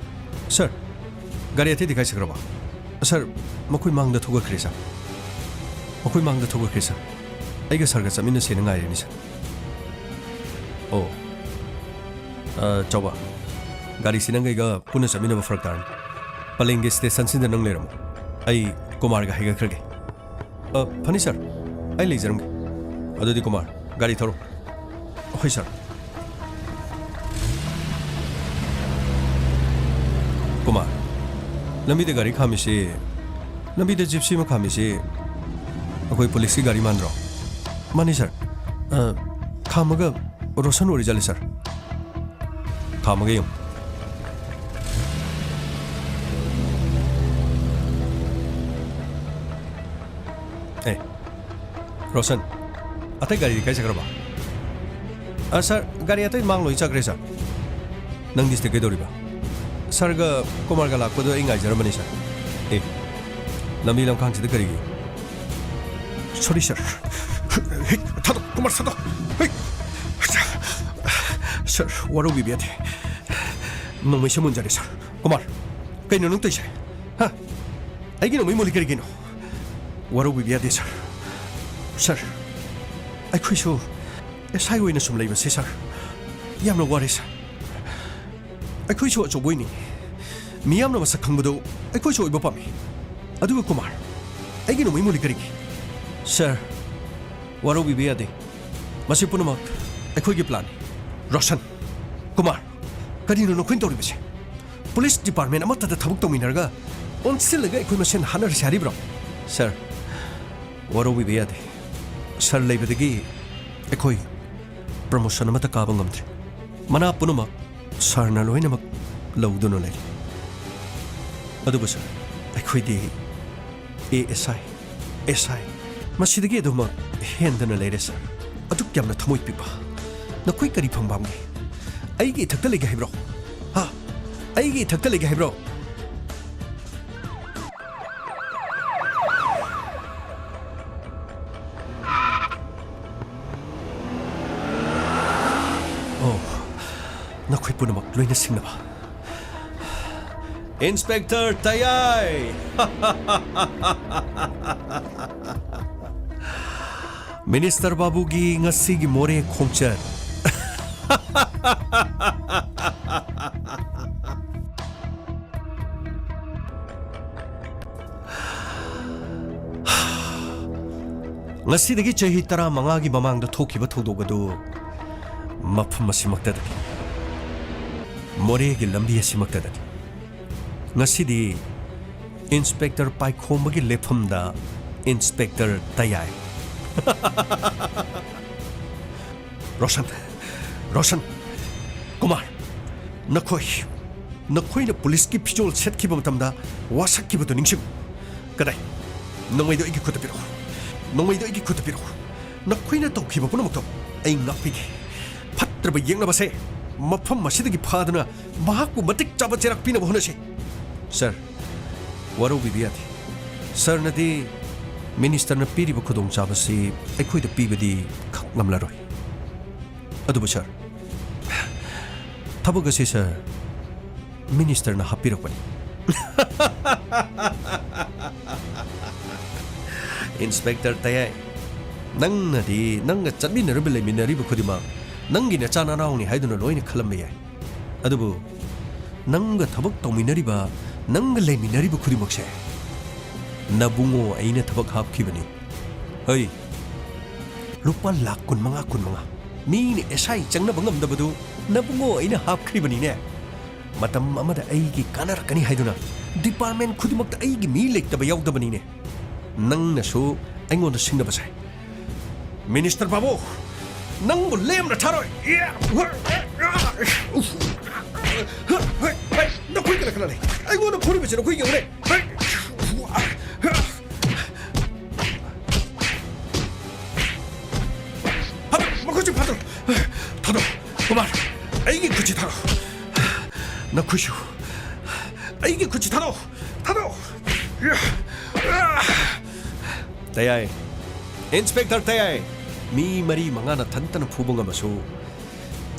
ꯁꯥꯔ, ꯒꯥꯔꯤ ꯑꯇꯩꯗꯤ ꯀꯥꯏ ꯆꯠꯈ꯭ꯔꯕ? ꯁꯥꯔ, ꯃꯈꯣꯏ ꯃꯥꯡꯗ ꯊꯧꯒꯠꯈ꯭ꯔꯦ, ꯁꯥꯔ꯫ ꯃꯈꯣꯏ ꯃꯥꯡꯗ ꯊꯧꯒꯠꯈ꯭ꯔꯦ, ꯁꯥꯔ꯫ ꯑꯩꯒ ꯁꯥꯔꯒ ꯆꯠꯃꯤꯟꯅꯁꯦꯅ ꯉꯥꯏꯔꯤꯅꯤ, ꯁꯥꯔ꯫ ꯑꯣ꯫ ꯑ, ꯆꯥꯎꯕ, ꯒꯥꯔꯤꯁꯤ ꯅꯪꯒ ꯑꯩꯒ ꯄꯨꯟꯅ ꯆꯠꯃꯤꯟꯅꯕ ꯐꯔꯛ ꯇꯥꯔꯅꯤ꯫ ꯄꯂꯦꯟꯒꯤ ꯁ꯭ꯇꯦꯁꯟꯁꯤꯗ ꯅꯪ ꯂꯩꯔꯝꯃꯣ꯫ ꯑꯩ ꯀꯨꯃꯥꯔꯒ ꯍꯥꯏꯒꯠꯈ꯭ꯔꯒꯦ꯫ ꯑ, ꯐꯅꯤ ꯁꯥꯔ, ꯑꯩ ꯂꯩꯖꯔꯝꯒꯦ꯫ ꯑꯗꯨꯗꯤ ꯀꯨꯃꯥꯔ, ꯒꯥꯔꯤ ꯊꯧꯔꯣ꯫ ꯍꯣꯏ ꯁꯥꯔ꯫ ꯀꯨꯃꯥꯔ, ꯂꯝꯕꯤꯗ ꯒꯥꯔꯤ ꯈꯥꯝꯃꯤꯁꯤ, ꯂꯝꯕꯤꯗ ꯖꯤꯞꯁꯤ ꯑꯃ ꯈꯥꯝꯃꯤꯁꯤ ꯑꯩꯈꯣꯏ ꯄꯨꯂꯤꯁꯀꯤ ꯒꯥꯔꯤ ꯃꯥꯟꯗ꯭ꯔꯣ? ꯃꯥꯅꯤ ꯁꯥꯔ꯫ ꯑ, ꯈꯥꯝꯃꯒ ꯔꯣꯁꯟ ꯑꯣꯏꯔꯤꯖꯥꯠꯂꯦ ꯁꯥꯔ꯫ ꯈꯥꯝꯃꯒ ꯌꯦꯡꯉꯨ꯫ ꯑꯦ, ꯔꯣꯁꯟ, ꯑꯇꯩ ꯒꯥꯔꯤꯗꯤ ꯀꯥꯏ ꯆꯠꯈ꯭ꯔꯕ? ꯑ, ꯁꯥꯔ, ꯒꯥꯔꯤ ꯑꯇꯩ ꯃꯥꯡ ꯂꯣꯏ ꯆꯠꯈ꯭ꯔꯦ, ꯁꯥꯔ꯫ ꯅꯪꯗꯤ ꯁꯤꯗ ꯀꯩꯗꯧꯔꯤꯕ? ꯁꯥꯔꯒ ꯀꯨꯃꯥꯔꯒ ꯂꯥꯛꯄꯗꯣ ꯑꯩ ꯉꯥꯏꯖꯔꯝꯕꯅꯤ, ꯁꯥꯔ꯫ ꯑꯦ, ꯂꯝꯕꯤ ꯂꯝꯈꯥꯡꯁꯤꯗ ꯀꯔꯤꯒꯤ? ꯁꯣꯔꯤ, ꯁꯥꯔ꯫ ꯍꯦ, ꯊꯥꯗꯣꯛ, ꯀꯨꯃꯥꯔ, ꯊꯥꯗꯣꯛ꯫ ꯍꯦ, ꯁꯥꯔ, ꯋꯥꯔꯧꯕꯤꯕ ꯌꯥꯗꯦ꯫ ꯅꯣꯡꯃꯩꯁꯦ ꯃꯨꯟꯖꯔꯦ, ꯁꯥꯔ꯫ ꯀꯨꯃꯥꯔ, ꯀꯩꯅꯣ ꯅꯪ ꯇꯧꯔꯤꯁꯦ? ꯍꯥ? ꯑꯩꯒꯤ ꯅꯣꯡꯃꯩ ꯃꯨꯜꯂꯤ ꯀꯔꯤꯒꯤꯅꯣ? ꯋꯥꯔꯧꯕꯤꯕ ꯌꯥꯗꯦ, ꯁꯥꯔ꯫ ꯁꯥꯔ, ꯑꯩꯈꯣꯏꯁꯨ ꯑꯦꯁ ꯑꯥꯏ ꯑꯣꯏꯅ ꯁꯨꯝ ꯂꯩꯕꯁꯦ, ꯁꯥꯔ, ꯌꯥꯝꯅ ꯋꯥꯔꯦ, ꯁꯥꯔ꯫ ꯑꯩꯈꯣꯏꯁꯨ ꯑꯆꯧꯕ ꯑꯣꯏꯅꯤꯡꯉꯤ꯫ ꯃꯤꯌꯥꯝꯅ ꯃꯁꯛ ꯈꯪꯕꯗꯨ ꯑꯩꯈꯣꯏꯁꯨ ꯑꯣꯏꯕ ꯄꯥꯝꯃꯤ꯫ ꯑꯗꯨꯒ ꯀꯨꯃꯥꯔ, ꯑꯩꯒꯤ ꯅꯣꯡꯃꯩ ꯃꯨꯜꯂꯤ ꯀꯔꯤꯒꯤ? ꯁꯥꯔ, ꯋꯥꯔꯧꯕꯤꯕ ꯌꯥꯗꯦ꯫ ꯃꯁꯤ ꯄꯨꯝꯅꯃꯛ ꯑꯩꯈꯣꯏꯒꯤ ꯄ꯭ꯂꯥꯟꯅꯤ꯫ ꯔꯣꯁꯟ, ꯀꯨꯃꯥꯔ, ꯀꯔꯤꯅꯣ ꯅꯈꯣꯏꯅ ꯇꯧꯔꯤꯕꯁꯦ? ꯄꯨꯂꯤꯁ ꯗꯤꯄꯥꯔꯠꯃꯦꯟ ꯑꯃꯠꯇꯗ ꯊꯕꯛ ꯇꯧꯃꯤꯟꯅꯔꯒ ꯑꯣꯟꯁꯤꯜꯂꯒ ꯑꯩꯈꯣꯏ ꯃꯁꯦꯟ ꯍꯥꯠꯅꯔꯁꯦ ꯍꯥꯏꯔꯤꯕ꯭ꯔꯣ? ꯁꯥꯔ, ꯋꯥꯔꯧꯕꯤꯕ ꯌꯥꯗꯦ꯫ ꯁꯥꯔ ꯂꯩꯕꯗꯒꯤ ꯑꯩꯈꯣꯏ ꯄ꯭ꯔꯃꯣꯁꯟ ꯑꯃꯠꯇ ꯀꯥꯕ ꯉꯝꯗ꯭ꯔꯤ꯫ ꯃꯅꯥ ꯄꯨꯝꯅꯃꯛ ꯁꯥꯔꯅ ꯂꯣꯏꯅꯃꯛ ꯂꯧꯗꯨꯅ ꯂꯩꯔꯤ꯫ ꯑꯗꯨꯕꯨ ꯁꯥꯔ, ꯑꯩꯈꯣꯏꯗꯤ ꯑꯦ ꯑꯦꯁ ꯑꯥꯏ, ꯑꯦꯁ ꯑꯥꯏ, ꯃꯁꯤꯗꯒꯤ ꯑꯗꯨꯃꯛ ꯍꯦꯟꯗꯅ ꯂꯩꯔꯦ ꯁꯥꯔ꯫ ꯑꯗꯨꯛ ꯌꯥꯝꯅ ꯊꯃꯣꯏ ꯄꯤꯛꯄ ꯅꯈꯣꯏ ꯀꯔꯤ ꯐꯪ ꯄꯥꯝꯒꯦ? ꯑꯩꯒꯤ ꯏꯊꯛꯇ ꯂꯩꯒꯦ ꯍꯥꯏꯕ꯭ꯔꯣ? ꯍꯥ? ꯑꯩꯒꯤ ꯏꯊꯛꯇ ꯂꯩꯒꯦ ꯍꯥꯏꯕ꯭ꯔꯣ? ꯑꯣ, ꯅꯈꯣꯏ ꯄꯨꯝꯅꯃꯛ ꯂꯣꯏꯅ ꯁꯤꯡꯅꯕ꯫ ꯏꯟꯁꯄꯦꯛꯇꯔ ꯇꯌꯥꯏ! ꯃꯤꯅꯤꯁꯇꯔ ꯕꯥꯕꯨꯒꯤ ꯉꯁꯤꯒꯤ ꯃꯣꯔꯦ ꯈꯣꯡꯆꯠ꯫ ꯉꯁꯤꯗꯒꯤ ꯆꯍꯤ ꯇꯔꯥꯃꯉꯥꯒꯤ ꯃꯃꯥꯡꯗ ꯊꯣꯛꯈꯤꯕ ꯊꯧꯗꯣꯛ ꯑꯗꯨ ꯃꯐꯝ ꯑꯁꯤꯃꯛꯇꯗꯅꯤ, ꯃꯣꯔꯦꯒꯤ ꯂꯝꯕꯤ ꯑꯁꯤꯃꯛꯇꯗꯅꯤ꯫ ꯉꯁꯤꯗꯤ ꯏꯟꯁꯄꯦꯛꯇꯔ ꯄꯥꯏꯈꯣꯝꯕꯒꯤ ꯂꯦꯞꯐꯝꯗ ꯏꯟꯁꯄꯦꯛꯇꯔ ꯇꯌꯥꯏ꯫ ꯔꯣꯁꯟ, ꯔꯣꯁꯟ, ꯀꯨꯃꯥꯔ, ꯅꯈꯣꯏ, ꯅꯈꯣꯏꯅ ꯄꯨꯂꯤꯁꯀꯤ ꯐꯤꯖꯣꯜ ꯁꯦꯠꯈꯤꯕ ꯃꯇꯝꯗ ꯋꯥꯁꯛꯈꯤꯕꯗꯨ ꯅꯤꯡꯁꯤꯡꯉꯨ꯫ ꯀꯗꯥꯏ? ꯅꯣꯡꯃꯩꯗꯣ ꯑꯩꯒꯤ ꯈꯨꯠꯇ ꯄꯤꯔꯛꯎ꯫ ꯅꯣꯡꯃꯩꯗꯨ ꯑꯩꯒꯤ ꯈꯨꯠꯇ ꯄꯤꯔꯛꯎ꯫ ꯅꯈꯣꯏꯅ ꯇꯧꯈꯤꯕ ꯄꯨꯝꯅꯃꯛꯇꯣ ꯑꯩ ꯉꯥꯛꯄꯤꯒꯦ꯫ ꯐꯠꯇ꯭ꯔꯕ ꯌꯦꯛꯅꯕꯁꯦ ꯃꯐꯝ ꯑꯁꯤꯗꯒꯤ ꯐꯥꯗꯨꯅ ꯃꯍꯥꯛꯄꯨ ꯃꯇꯤꯛ ꯆꯥꯕ ꯆꯩꯔꯥꯛ ꯄꯤꯅꯕ ꯍꯣꯠꯅꯁꯤ꯫ ꯁꯔ, ꯋꯥꯔꯧꯕꯤꯕ ꯌꯥꯗꯦ꯫ ꯁꯔꯅꯗꯤ ꯃꯤꯅꯤꯁꯇꯔꯅ ꯄꯤꯔꯤꯕ ꯈꯨꯗꯣꯡꯆꯥꯕꯁꯤ ꯑꯩꯈꯣꯏꯗ ꯄꯤꯕꯗꯤ ꯈꯛ ꯉꯝꯂꯔꯣꯏ꯫ ꯑꯗꯨꯕꯨ ꯁꯔ, ꯊꯕꯛ ꯑꯁꯤ ꯁꯔ, ꯃꯤꯅꯤꯁꯇꯔꯅ ꯍꯥꯞꯄꯤꯔꯛꯄꯅꯤ꯫ ꯏꯟꯁꯄꯦꯛꯇꯔ ꯇꯌꯥꯏ, ꯅꯪꯅꯗꯤ ꯅꯪꯒ ꯆꯠꯃꯤꯟꯅꯔꯤꯕ ꯂꯩꯃꯤꯟꯅꯔꯤꯕ ꯈꯨꯗꯤꯡꯃꯛ ꯅꯪꯒꯤ ꯅꯆꯥ ꯅꯅꯥꯎꯅꯤ ꯍꯥꯏꯗꯨꯅ ꯂꯣꯏꯅ ꯈꯜꯂꯝꯕ ꯌꯥꯏ꯫ ꯑꯗꯨꯕꯨ ꯅꯪꯒ ꯊꯕꯛ ꯇꯧꯃꯤꯟꯅꯔꯤꯕ ꯅꯪꯒ ꯂꯩꯃꯤꯟꯅꯔꯤꯕ ꯈꯨꯗꯤꯡꯃꯛꯁꯦ ꯅꯕꯨꯡꯉꯣ ꯑꯩꯅ ꯊꯕꯛ ꯍꯥꯞꯈꯤꯕꯅꯤ꯫ ꯍꯩ, ꯂꯨꯄꯥ ꯂꯥꯈ ꯀꯨꯟꯃꯉꯥ, ꯀꯨꯟꯃꯉꯥ ꯃꯤꯅ ꯑꯦꯁ ꯑꯥꯏ ꯆꯪꯅꯕ ꯉꯝꯗꯕꯗꯨ ꯅꯕꯨꯡꯉꯣ ꯑꯩꯅ ꯍꯥꯞꯈ꯭ꯔꯤꯕꯅꯤꯅꯦ꯫ ꯃꯇꯝ ꯑꯃꯗ ꯑꯩꯒꯤ ꯀꯥꯟꯅꯔꯛꯀꯅꯤ ꯍꯥꯏꯗꯨꯅ ꯗꯤꯄꯥꯔꯠꯃꯦꯟ ꯈꯨꯗꯤꯡꯃꯛꯇ ꯑꯩꯒꯤ ꯃꯤ ꯂꯩꯇꯕ ꯌꯥꯎꯗꯕꯅꯤꯅꯦ꯫ ꯅꯪꯅꯁꯨ ꯑꯩꯉꯣꯟꯗ ꯁꯤꯡꯅꯕ ꯁꯥꯏ꯫ ꯃꯤꯅꯤꯁꯇꯔ ꯕꯥꯕꯨ, ꯅꯪꯕꯨ ꯂꯦꯝꯅ ꯊꯥꯔꯣꯏ꯫ ꯅꯈꯣꯏ ꯀꯅꯥ ꯀꯅꯥ ꯂꯩ? ꯑꯩꯉꯣꯟꯗ ꯐꯨꯔꯤꯕꯁꯤ ꯅꯈꯣꯏ ꯌꯦꯡꯉꯨꯅꯦ꯫ ꯐꯥꯗꯣꯛ, ꯃꯈꯨꯠꯁꯤ ꯐꯥꯗꯣꯛ꯫ ꯊꯥꯗꯣꯛ, ꯀꯨꯃꯥꯔ, ꯑꯩꯒꯤ ꯈꯨꯠꯁꯤ ꯊꯥꯗꯣꯛ꯫ ꯅꯈꯣꯏꯁꯨ ꯑꯩꯒꯤ ꯈꯨꯠꯁꯤ ꯊꯥꯗꯣꯛ, ꯊꯥꯗꯣꯛ꯫ ꯇꯌꯥꯏ, ꯏꯟꯁꯄꯦꯛꯇꯔ ꯇꯌꯥꯏ, ꯃꯤ ꯃꯔꯤ ꯃꯉꯥꯅ ꯊꯟꯇꯅ ꯐꯨꯕ ꯉꯝꯃꯁꯨ,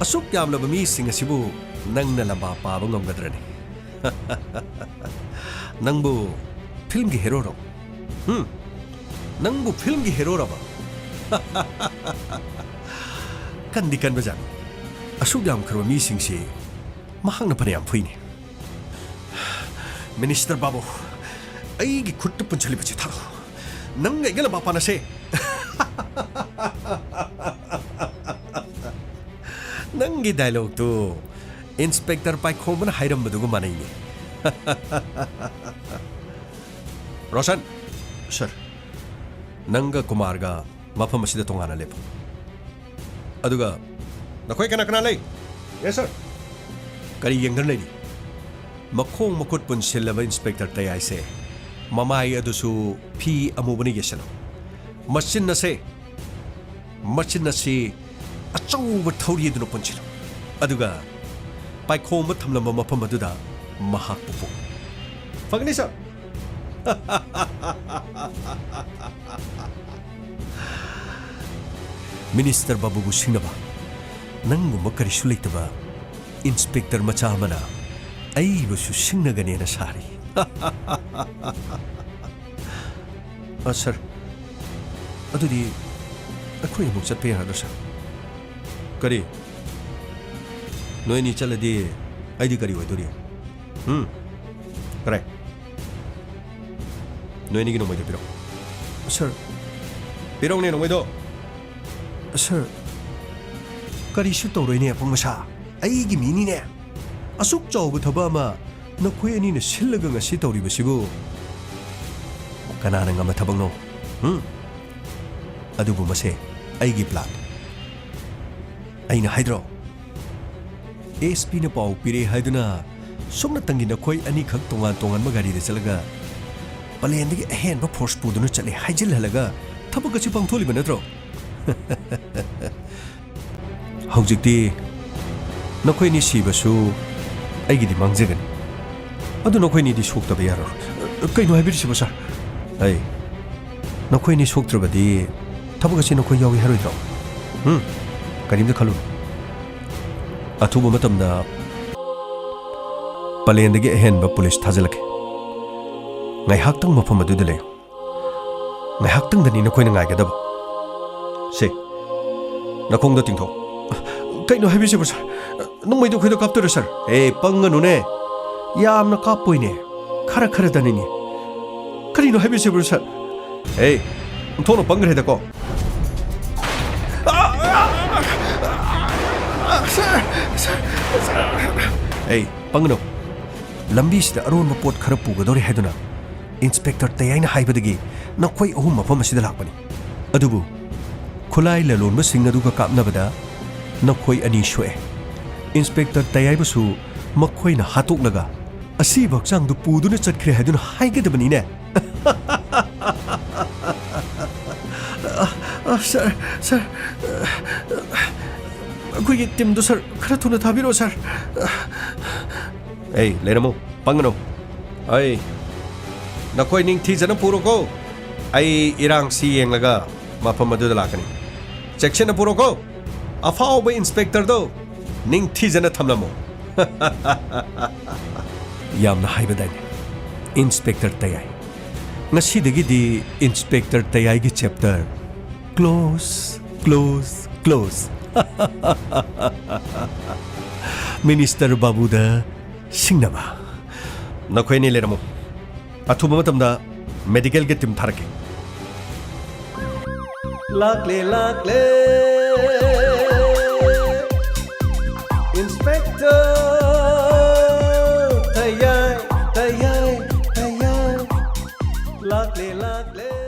ꯑꯁꯨꯛ ꯌꯥꯝꯂꯕ ꯃꯤꯁꯤꯡ ꯑꯁꯤꯕꯨ ꯅꯪꯅ ꯂꯝꯕꯥ ꯄꯥꯕ ꯉꯝꯒꯗ꯭ꯔꯅꯤ? ꯅꯪꯕꯨ ꯐꯤꯜꯝꯒꯤ ꯍꯦꯔꯣꯔꯣ? ꯍꯨꯝ? ꯅꯪꯕꯨ ꯐꯤꯜꯝꯒꯤ ꯍꯦꯔꯣꯔꯕ? ꯀꯟꯗꯤ ꯀꯟꯕꯖꯥꯠꯅꯤ꯫ ꯑꯁꯨꯛ ꯌꯥꯝꯈ꯭ꯔꯕ ꯃꯤꯁꯤꯡꯁꯤ ꯃꯍꯥꯛꯅ ꯐꯅꯌꯥꯝ ꯐꯨꯏꯅꯦ꯫ ꯃꯤꯅꯤꯁꯇꯔ ꯕꯥꯕꯨ, ꯑꯩꯒꯤ ꯈꯨꯠꯇ ꯄꯨꯟꯁꯤꯜꯂꯤꯕꯁꯤ ꯊꯥꯗꯣꯛꯎ꯫ ꯅꯪꯒ ꯑꯩꯒ ꯂꯝꯕꯥ ꯄꯥꯅꯁꯦ꯫ ꯅꯪꯒꯤ ꯗꯥꯏꯂꯣꯛꯇꯨ ꯏꯟꯁꯄꯦꯛꯇꯔ ꯄꯥꯏꯈꯣꯝꯕꯅ ꯍꯥꯏꯔꯝꯕꯗꯨꯒ ꯃꯥꯟꯅꯩꯅꯦ꯫ ꯔꯣꯁꯟ꯫ ꯁꯔ꯫ ꯅꯪꯒ ꯀꯨꯃꯥꯔꯒ ꯃꯐꯝ ꯑꯁꯤꯗ ꯇꯣꯉꯥꯟꯅ ꯂꯦꯞꯄꯨ꯫ ꯑꯗꯨꯒ ꯅꯈꯣꯏ ꯀꯅꯥ ꯀꯅꯥ ꯂꯩ? Yes, sir. ꯀꯔꯤ ꯌꯦꯡꯗꯨꯅ ꯂꯩꯔꯤ? ꯃꯈꯣꯡ ꯃꯈꯨꯠ ꯄꯨꯟꯁꯤꯜꯂꯕ ꯏꯟꯁꯄꯦꯛꯇꯔ ꯇꯌꯥꯏꯁꯦ ꯃꯃꯥꯏ ꯑꯗꯨꯁꯨ ꯐꯤ ꯑꯃꯨꯕꯅ ꯌꯦꯁꯤꯜꯂꯨ꯫ ꯃꯆꯤꯟ ꯑꯁꯦ, ꯃꯆꯤꯟ ꯑꯁꯤ ꯑꯆꯧꯕ ꯊꯧꯔꯤ ꯑꯗꯨꯅ ꯄꯨꯟꯁꯤꯜꯂꯨ, ꯑꯗꯨꯒ ꯄꯥꯏꯈꯣꯝꯕ ꯊꯝꯂꯝꯕ ꯃꯐꯝ ꯑꯗꯨꯗ ꯃꯍꯥꯛꯄꯨ ꯄꯨ꯫ ꯐꯒꯅꯤ, ꯁꯥꯔ꯫ ꯃꯤꯅꯤꯁꯇꯔ ꯕꯥꯕꯨꯕꯨ ꯁꯤꯡꯅꯕ ꯅꯪꯒꯨꯝꯕ ꯀꯔꯤꯁꯨ ꯂꯩꯇꯕ ꯏꯟꯁꯄꯦꯛꯇꯔ ꯃꯆꯥ ꯑꯃꯅ ꯑꯩꯕꯨꯁꯨ ꯁꯤꯡꯅꯒꯅꯦꯅ ꯁꯥꯔꯤ꯫ ꯑ, ꯁꯥꯔ, ꯑꯗꯨꯗꯤ ꯑꯩꯈꯣꯏ ꯑꯃꯨꯛ ꯆꯠꯄ ꯌꯥꯔꯗ꯭ꯔꯥ, ꯁꯥꯔ? ꯀꯔꯤ? ꯅꯣꯏ ꯑꯅꯤ ꯆꯠꯂꯗꯤ ꯑꯩꯗꯤ ꯀꯔꯤ ꯑꯣꯏꯗꯣꯔꯤ? ꯎꯝ? ꯀꯔꯥꯏ? ꯅꯣꯏ ꯑꯅꯤꯒꯤ ꯅꯣꯡꯃꯩꯗꯣ ꯄꯤꯔꯛꯑꯣ꯫ ꯁꯥꯔ꯫ ꯄꯤꯔꯛꯎꯅꯦ ꯅꯣꯡꯃꯩꯗꯣ꯫ ꯁꯥꯔ, ꯀꯔꯤꯁꯨ ꯇꯧꯔꯣꯏꯅꯦ, ꯑꯄꯪ ꯃꯁꯥ꯫ ꯑꯩꯒꯤ ꯃꯤꯅꯤꯅꯦ꯫ ꯑꯁꯨꯛ ꯆꯥꯎꯕ ꯊꯕꯛ ꯑꯃ ꯅꯈꯣꯏ ꯑꯅꯤꯅ ꯁꯤꯜꯂꯒ ꯉꯁꯤ ꯇꯧꯔꯤꯕꯁꯤꯕꯨ ꯀꯅꯥꯅ ꯉꯝꯕ ꯊꯕꯛꯅꯣ? ꯍꯨꯝ? ꯑꯗꯨꯕꯨ ꯃꯁꯦ ꯑꯩꯒꯤ ꯄ꯭ꯂꯥꯟ꯫ ꯑꯩꯅ ꯍꯥꯏꯗ꯭ꯔꯣ? ꯑꯦꯁ ꯄꯤꯅ ꯄꯥꯎ ꯄꯤꯔꯦ ꯍꯥꯏꯗꯨꯅ ꯁꯨꯞꯅꯇꯪꯒꯤ ꯅꯈꯣꯏ ꯑꯅꯤꯈꯛ ꯇꯣꯉꯥꯟ ꯇꯣꯉꯥꯟꯕ ꯒꯥꯔꯤꯗ ꯆꯠꯂꯒ ꯄꯂꯦꯟꯗꯒꯤ ꯑꯍꯦꯟꯕ ꯐꯣꯔꯁ ꯄꯨꯗꯨꯅ ꯆꯠꯂꯦ ꯍꯥꯏꯖꯤꯜꯍꯜꯂꯒ ꯊꯕꯛ ꯑꯁꯤ ꯄꯥꯡꯊꯣꯛꯂꯤꯕ ꯅꯠꯇ꯭ꯔꯣ? ꯍꯧꯖꯤꯛꯇꯤ ꯅꯈꯣꯏ ꯑꯅꯤ ꯁꯤꯕꯁꯨ ꯑꯩꯒꯤꯗꯤ ꯃꯥꯡꯖꯒꯅꯤ꯫ ꯑꯗꯨ ꯅꯈꯣꯏ ꯑꯅꯤꯗꯤ ꯁꯣꯛꯇꯕ ꯌꯥꯔꯔꯣꯏ꯫ ꯀꯩꯅꯣ ꯍꯥꯏꯕꯤꯔꯤꯁꯤꯕꯣ, ꯁꯥꯔ? ꯑꯩ, ꯅꯈꯣꯏ ꯑꯅꯤ ꯁꯣꯛꯇ꯭ꯔꯕꯗꯤ ꯊꯕꯛ ꯑꯁꯤ ꯅꯈꯣꯏ ꯌꯥꯎꯏ ꯍꯥꯏꯔꯣꯏꯗ꯭ꯔꯣ? ꯎꯝ? ꯀꯔꯤꯝꯇ ꯈꯜꯂꯨꯅꯨ꯫ ꯑꯊꯨꯕ ꯃꯇꯝꯗ ꯄꯂꯦꯟꯗꯒꯤ ꯑꯍꯦꯟꯕ ꯄꯨꯂꯤꯁ ꯊꯥꯖꯤꯜꯂꯛꯀꯦ꯫ ꯉꯥꯏꯍꯥꯛꯇꯪ ꯃꯐꯝ ꯑꯗꯨꯗ ꯂꯩꯌꯨ꯫ ꯉꯥꯏꯍꯥꯛꯇꯪꯗꯅꯤ ꯅꯈꯣꯏꯅ ꯉꯥꯏꯒꯗꯕ꯫ ꯁꯦ, ꯅꯈꯣꯡꯗ ꯇꯤꯡꯊꯣꯛ꯫ ꯀꯩꯅꯣ ꯍꯥꯏꯕꯤꯁꯤꯕꯣ, ꯁꯥꯔ? ꯅꯣꯡꯃꯩꯗꯣ ꯑꯩꯈꯣꯏꯗ ꯀꯥꯞꯇꯣꯏꯔꯣ, ꯁꯥꯔ? ꯑꯦ, ꯄꯪꯒꯅꯨꯅꯦ꯫ ꯌꯥꯝꯅ ꯀꯥꯞꯄꯣꯏꯅꯦ꯫ ꯈꯔ ꯈꯔꯗꯅꯤꯅꯦ꯫ ꯀꯔꯤꯅꯣ ꯍꯥꯏꯕꯤꯁꯤꯕꯣ, ꯁꯥꯔ? ꯑꯦ, ꯑꯣꯟꯊꯣꯛꯅ ꯄꯪꯈ꯭ꯔꯦꯗꯀꯣ꯫ ꯁꯥꯔ, ꯁꯥꯔ, ꯁꯥꯔ꯫ ꯑꯦ, ꯄꯪꯒꯅꯨ꯫ ꯂꯝꯕꯤꯁꯤꯗ ꯑꯔꯣꯟꯕ ꯄꯣꯠ ꯈꯔ ꯄꯨꯒꯗꯧꯔꯦ ꯍꯥꯏꯗꯨꯅ ꯏꯟꯁꯄꯦꯛꯇꯔ ꯇꯌꯥꯏꯅ ꯍꯥꯏꯕꯗꯒꯤ ꯅꯈꯣꯏ ꯑꯍꯨꯝ ꯃꯐꯝ ꯑꯁꯤꯗ ꯂꯥꯛꯄꯅꯤ꯫ ꯑꯗꯨꯕꯨ ꯈꯨꯠꯂꯥꯏ ꯂꯂꯣꯟꯕꯁꯤꯡ ꯑꯗꯨꯒ ꯀꯥꯞꯅꯕꯗ ꯅꯈꯣꯏ ꯑꯅꯤ ꯁꯣꯛꯑꯦ꯫ ꯏꯟꯁꯄꯦꯛꯇꯔ ꯇꯌꯥꯏꯕꯁꯨ ꯃꯈꯣꯏꯅ ꯍꯥꯠꯇꯣꯛꯂꯒ ꯑꯁꯤꯕ ꯍꯛꯆꯥꯡꯗꯨ ꯄꯨꯗꯨꯅ ꯆꯠꯈ꯭ꯔꯦ ꯍꯥꯏꯗꯨꯅ ꯍꯥꯏꯒꯗꯕꯅꯤꯅꯦ꯫ ꯁꯥꯔ, ꯁꯥꯔ, ꯑꯩꯈꯣꯏꯒꯤ ꯇꯤꯝꯗꯣ, ꯁꯥꯔ, ꯈꯔ ꯊꯨꯅ ꯊꯥꯕꯤꯔꯛꯑꯣ, ꯁꯥꯔ꯫ ꯑꯩ, ꯂꯩꯔꯝꯃꯨ, ꯄꯪꯒꯅꯨ꯫ ꯑꯩ, ꯅꯈꯣꯏ ꯅꯤꯡꯊꯤꯖꯅ ꯄꯨꯔꯣꯀꯣ꯫ ꯑꯩ ꯏꯔꯥꯡꯁꯤ ꯌꯦꯡꯂꯒ ꯃꯐꯝ ꯑꯗꯨꯗ ꯂꯥꯛꯀꯅꯤ꯫ ꯆꯦꯛꯁꯤꯟꯅ ꯄꯨꯔꯣꯀꯣ꯫ ꯑꯐꯥꯎꯕ ꯏꯟꯁꯄꯦꯛꯇꯔꯗꯣ ꯅꯤꯡꯊꯤꯖꯅ ꯊꯝꯂꯝꯃꯨ꯫ ꯌꯥꯝꯅ ꯍꯥꯏꯕꯗꯥꯏꯅꯦ, ꯏꯟꯁꯄꯦꯛꯇꯔ ꯇꯌꯥꯏ꯫ ꯉꯁꯤꯗꯒꯤꯗꯤ ꯏꯟꯁꯄꯦꯛꯇꯔ ꯇꯌꯥꯏꯒꯤ chapter close, close, close. Minister ꯕꯥꯕꯨꯗ ꯁꯤꯡꯅꯕ꯫ ꯅꯈꯣꯏ ꯑꯅꯤ ꯂꯩꯔꯝꯃꯨ꯫ ꯑꯊꯨꯕ ꯃꯇꯝꯗ ꯃꯦꯗꯤꯀꯦꯜꯒꯤ ꯇꯤꯝ ꯊꯥꯔꯛꯀꯦ꯫ ꯂꯥꯛꯂꯦ, ꯂꯥꯛꯂꯦ꯫ ꯏꯟꯁꯄꯦꯛꯇꯔ ꯇꯌꯥꯏ, ꯇꯌꯥꯏ, ꯇꯌꯥꯏ꯫ ꯂꯥꯛꯂꯦ, ꯂꯥꯛꯂꯦ꯫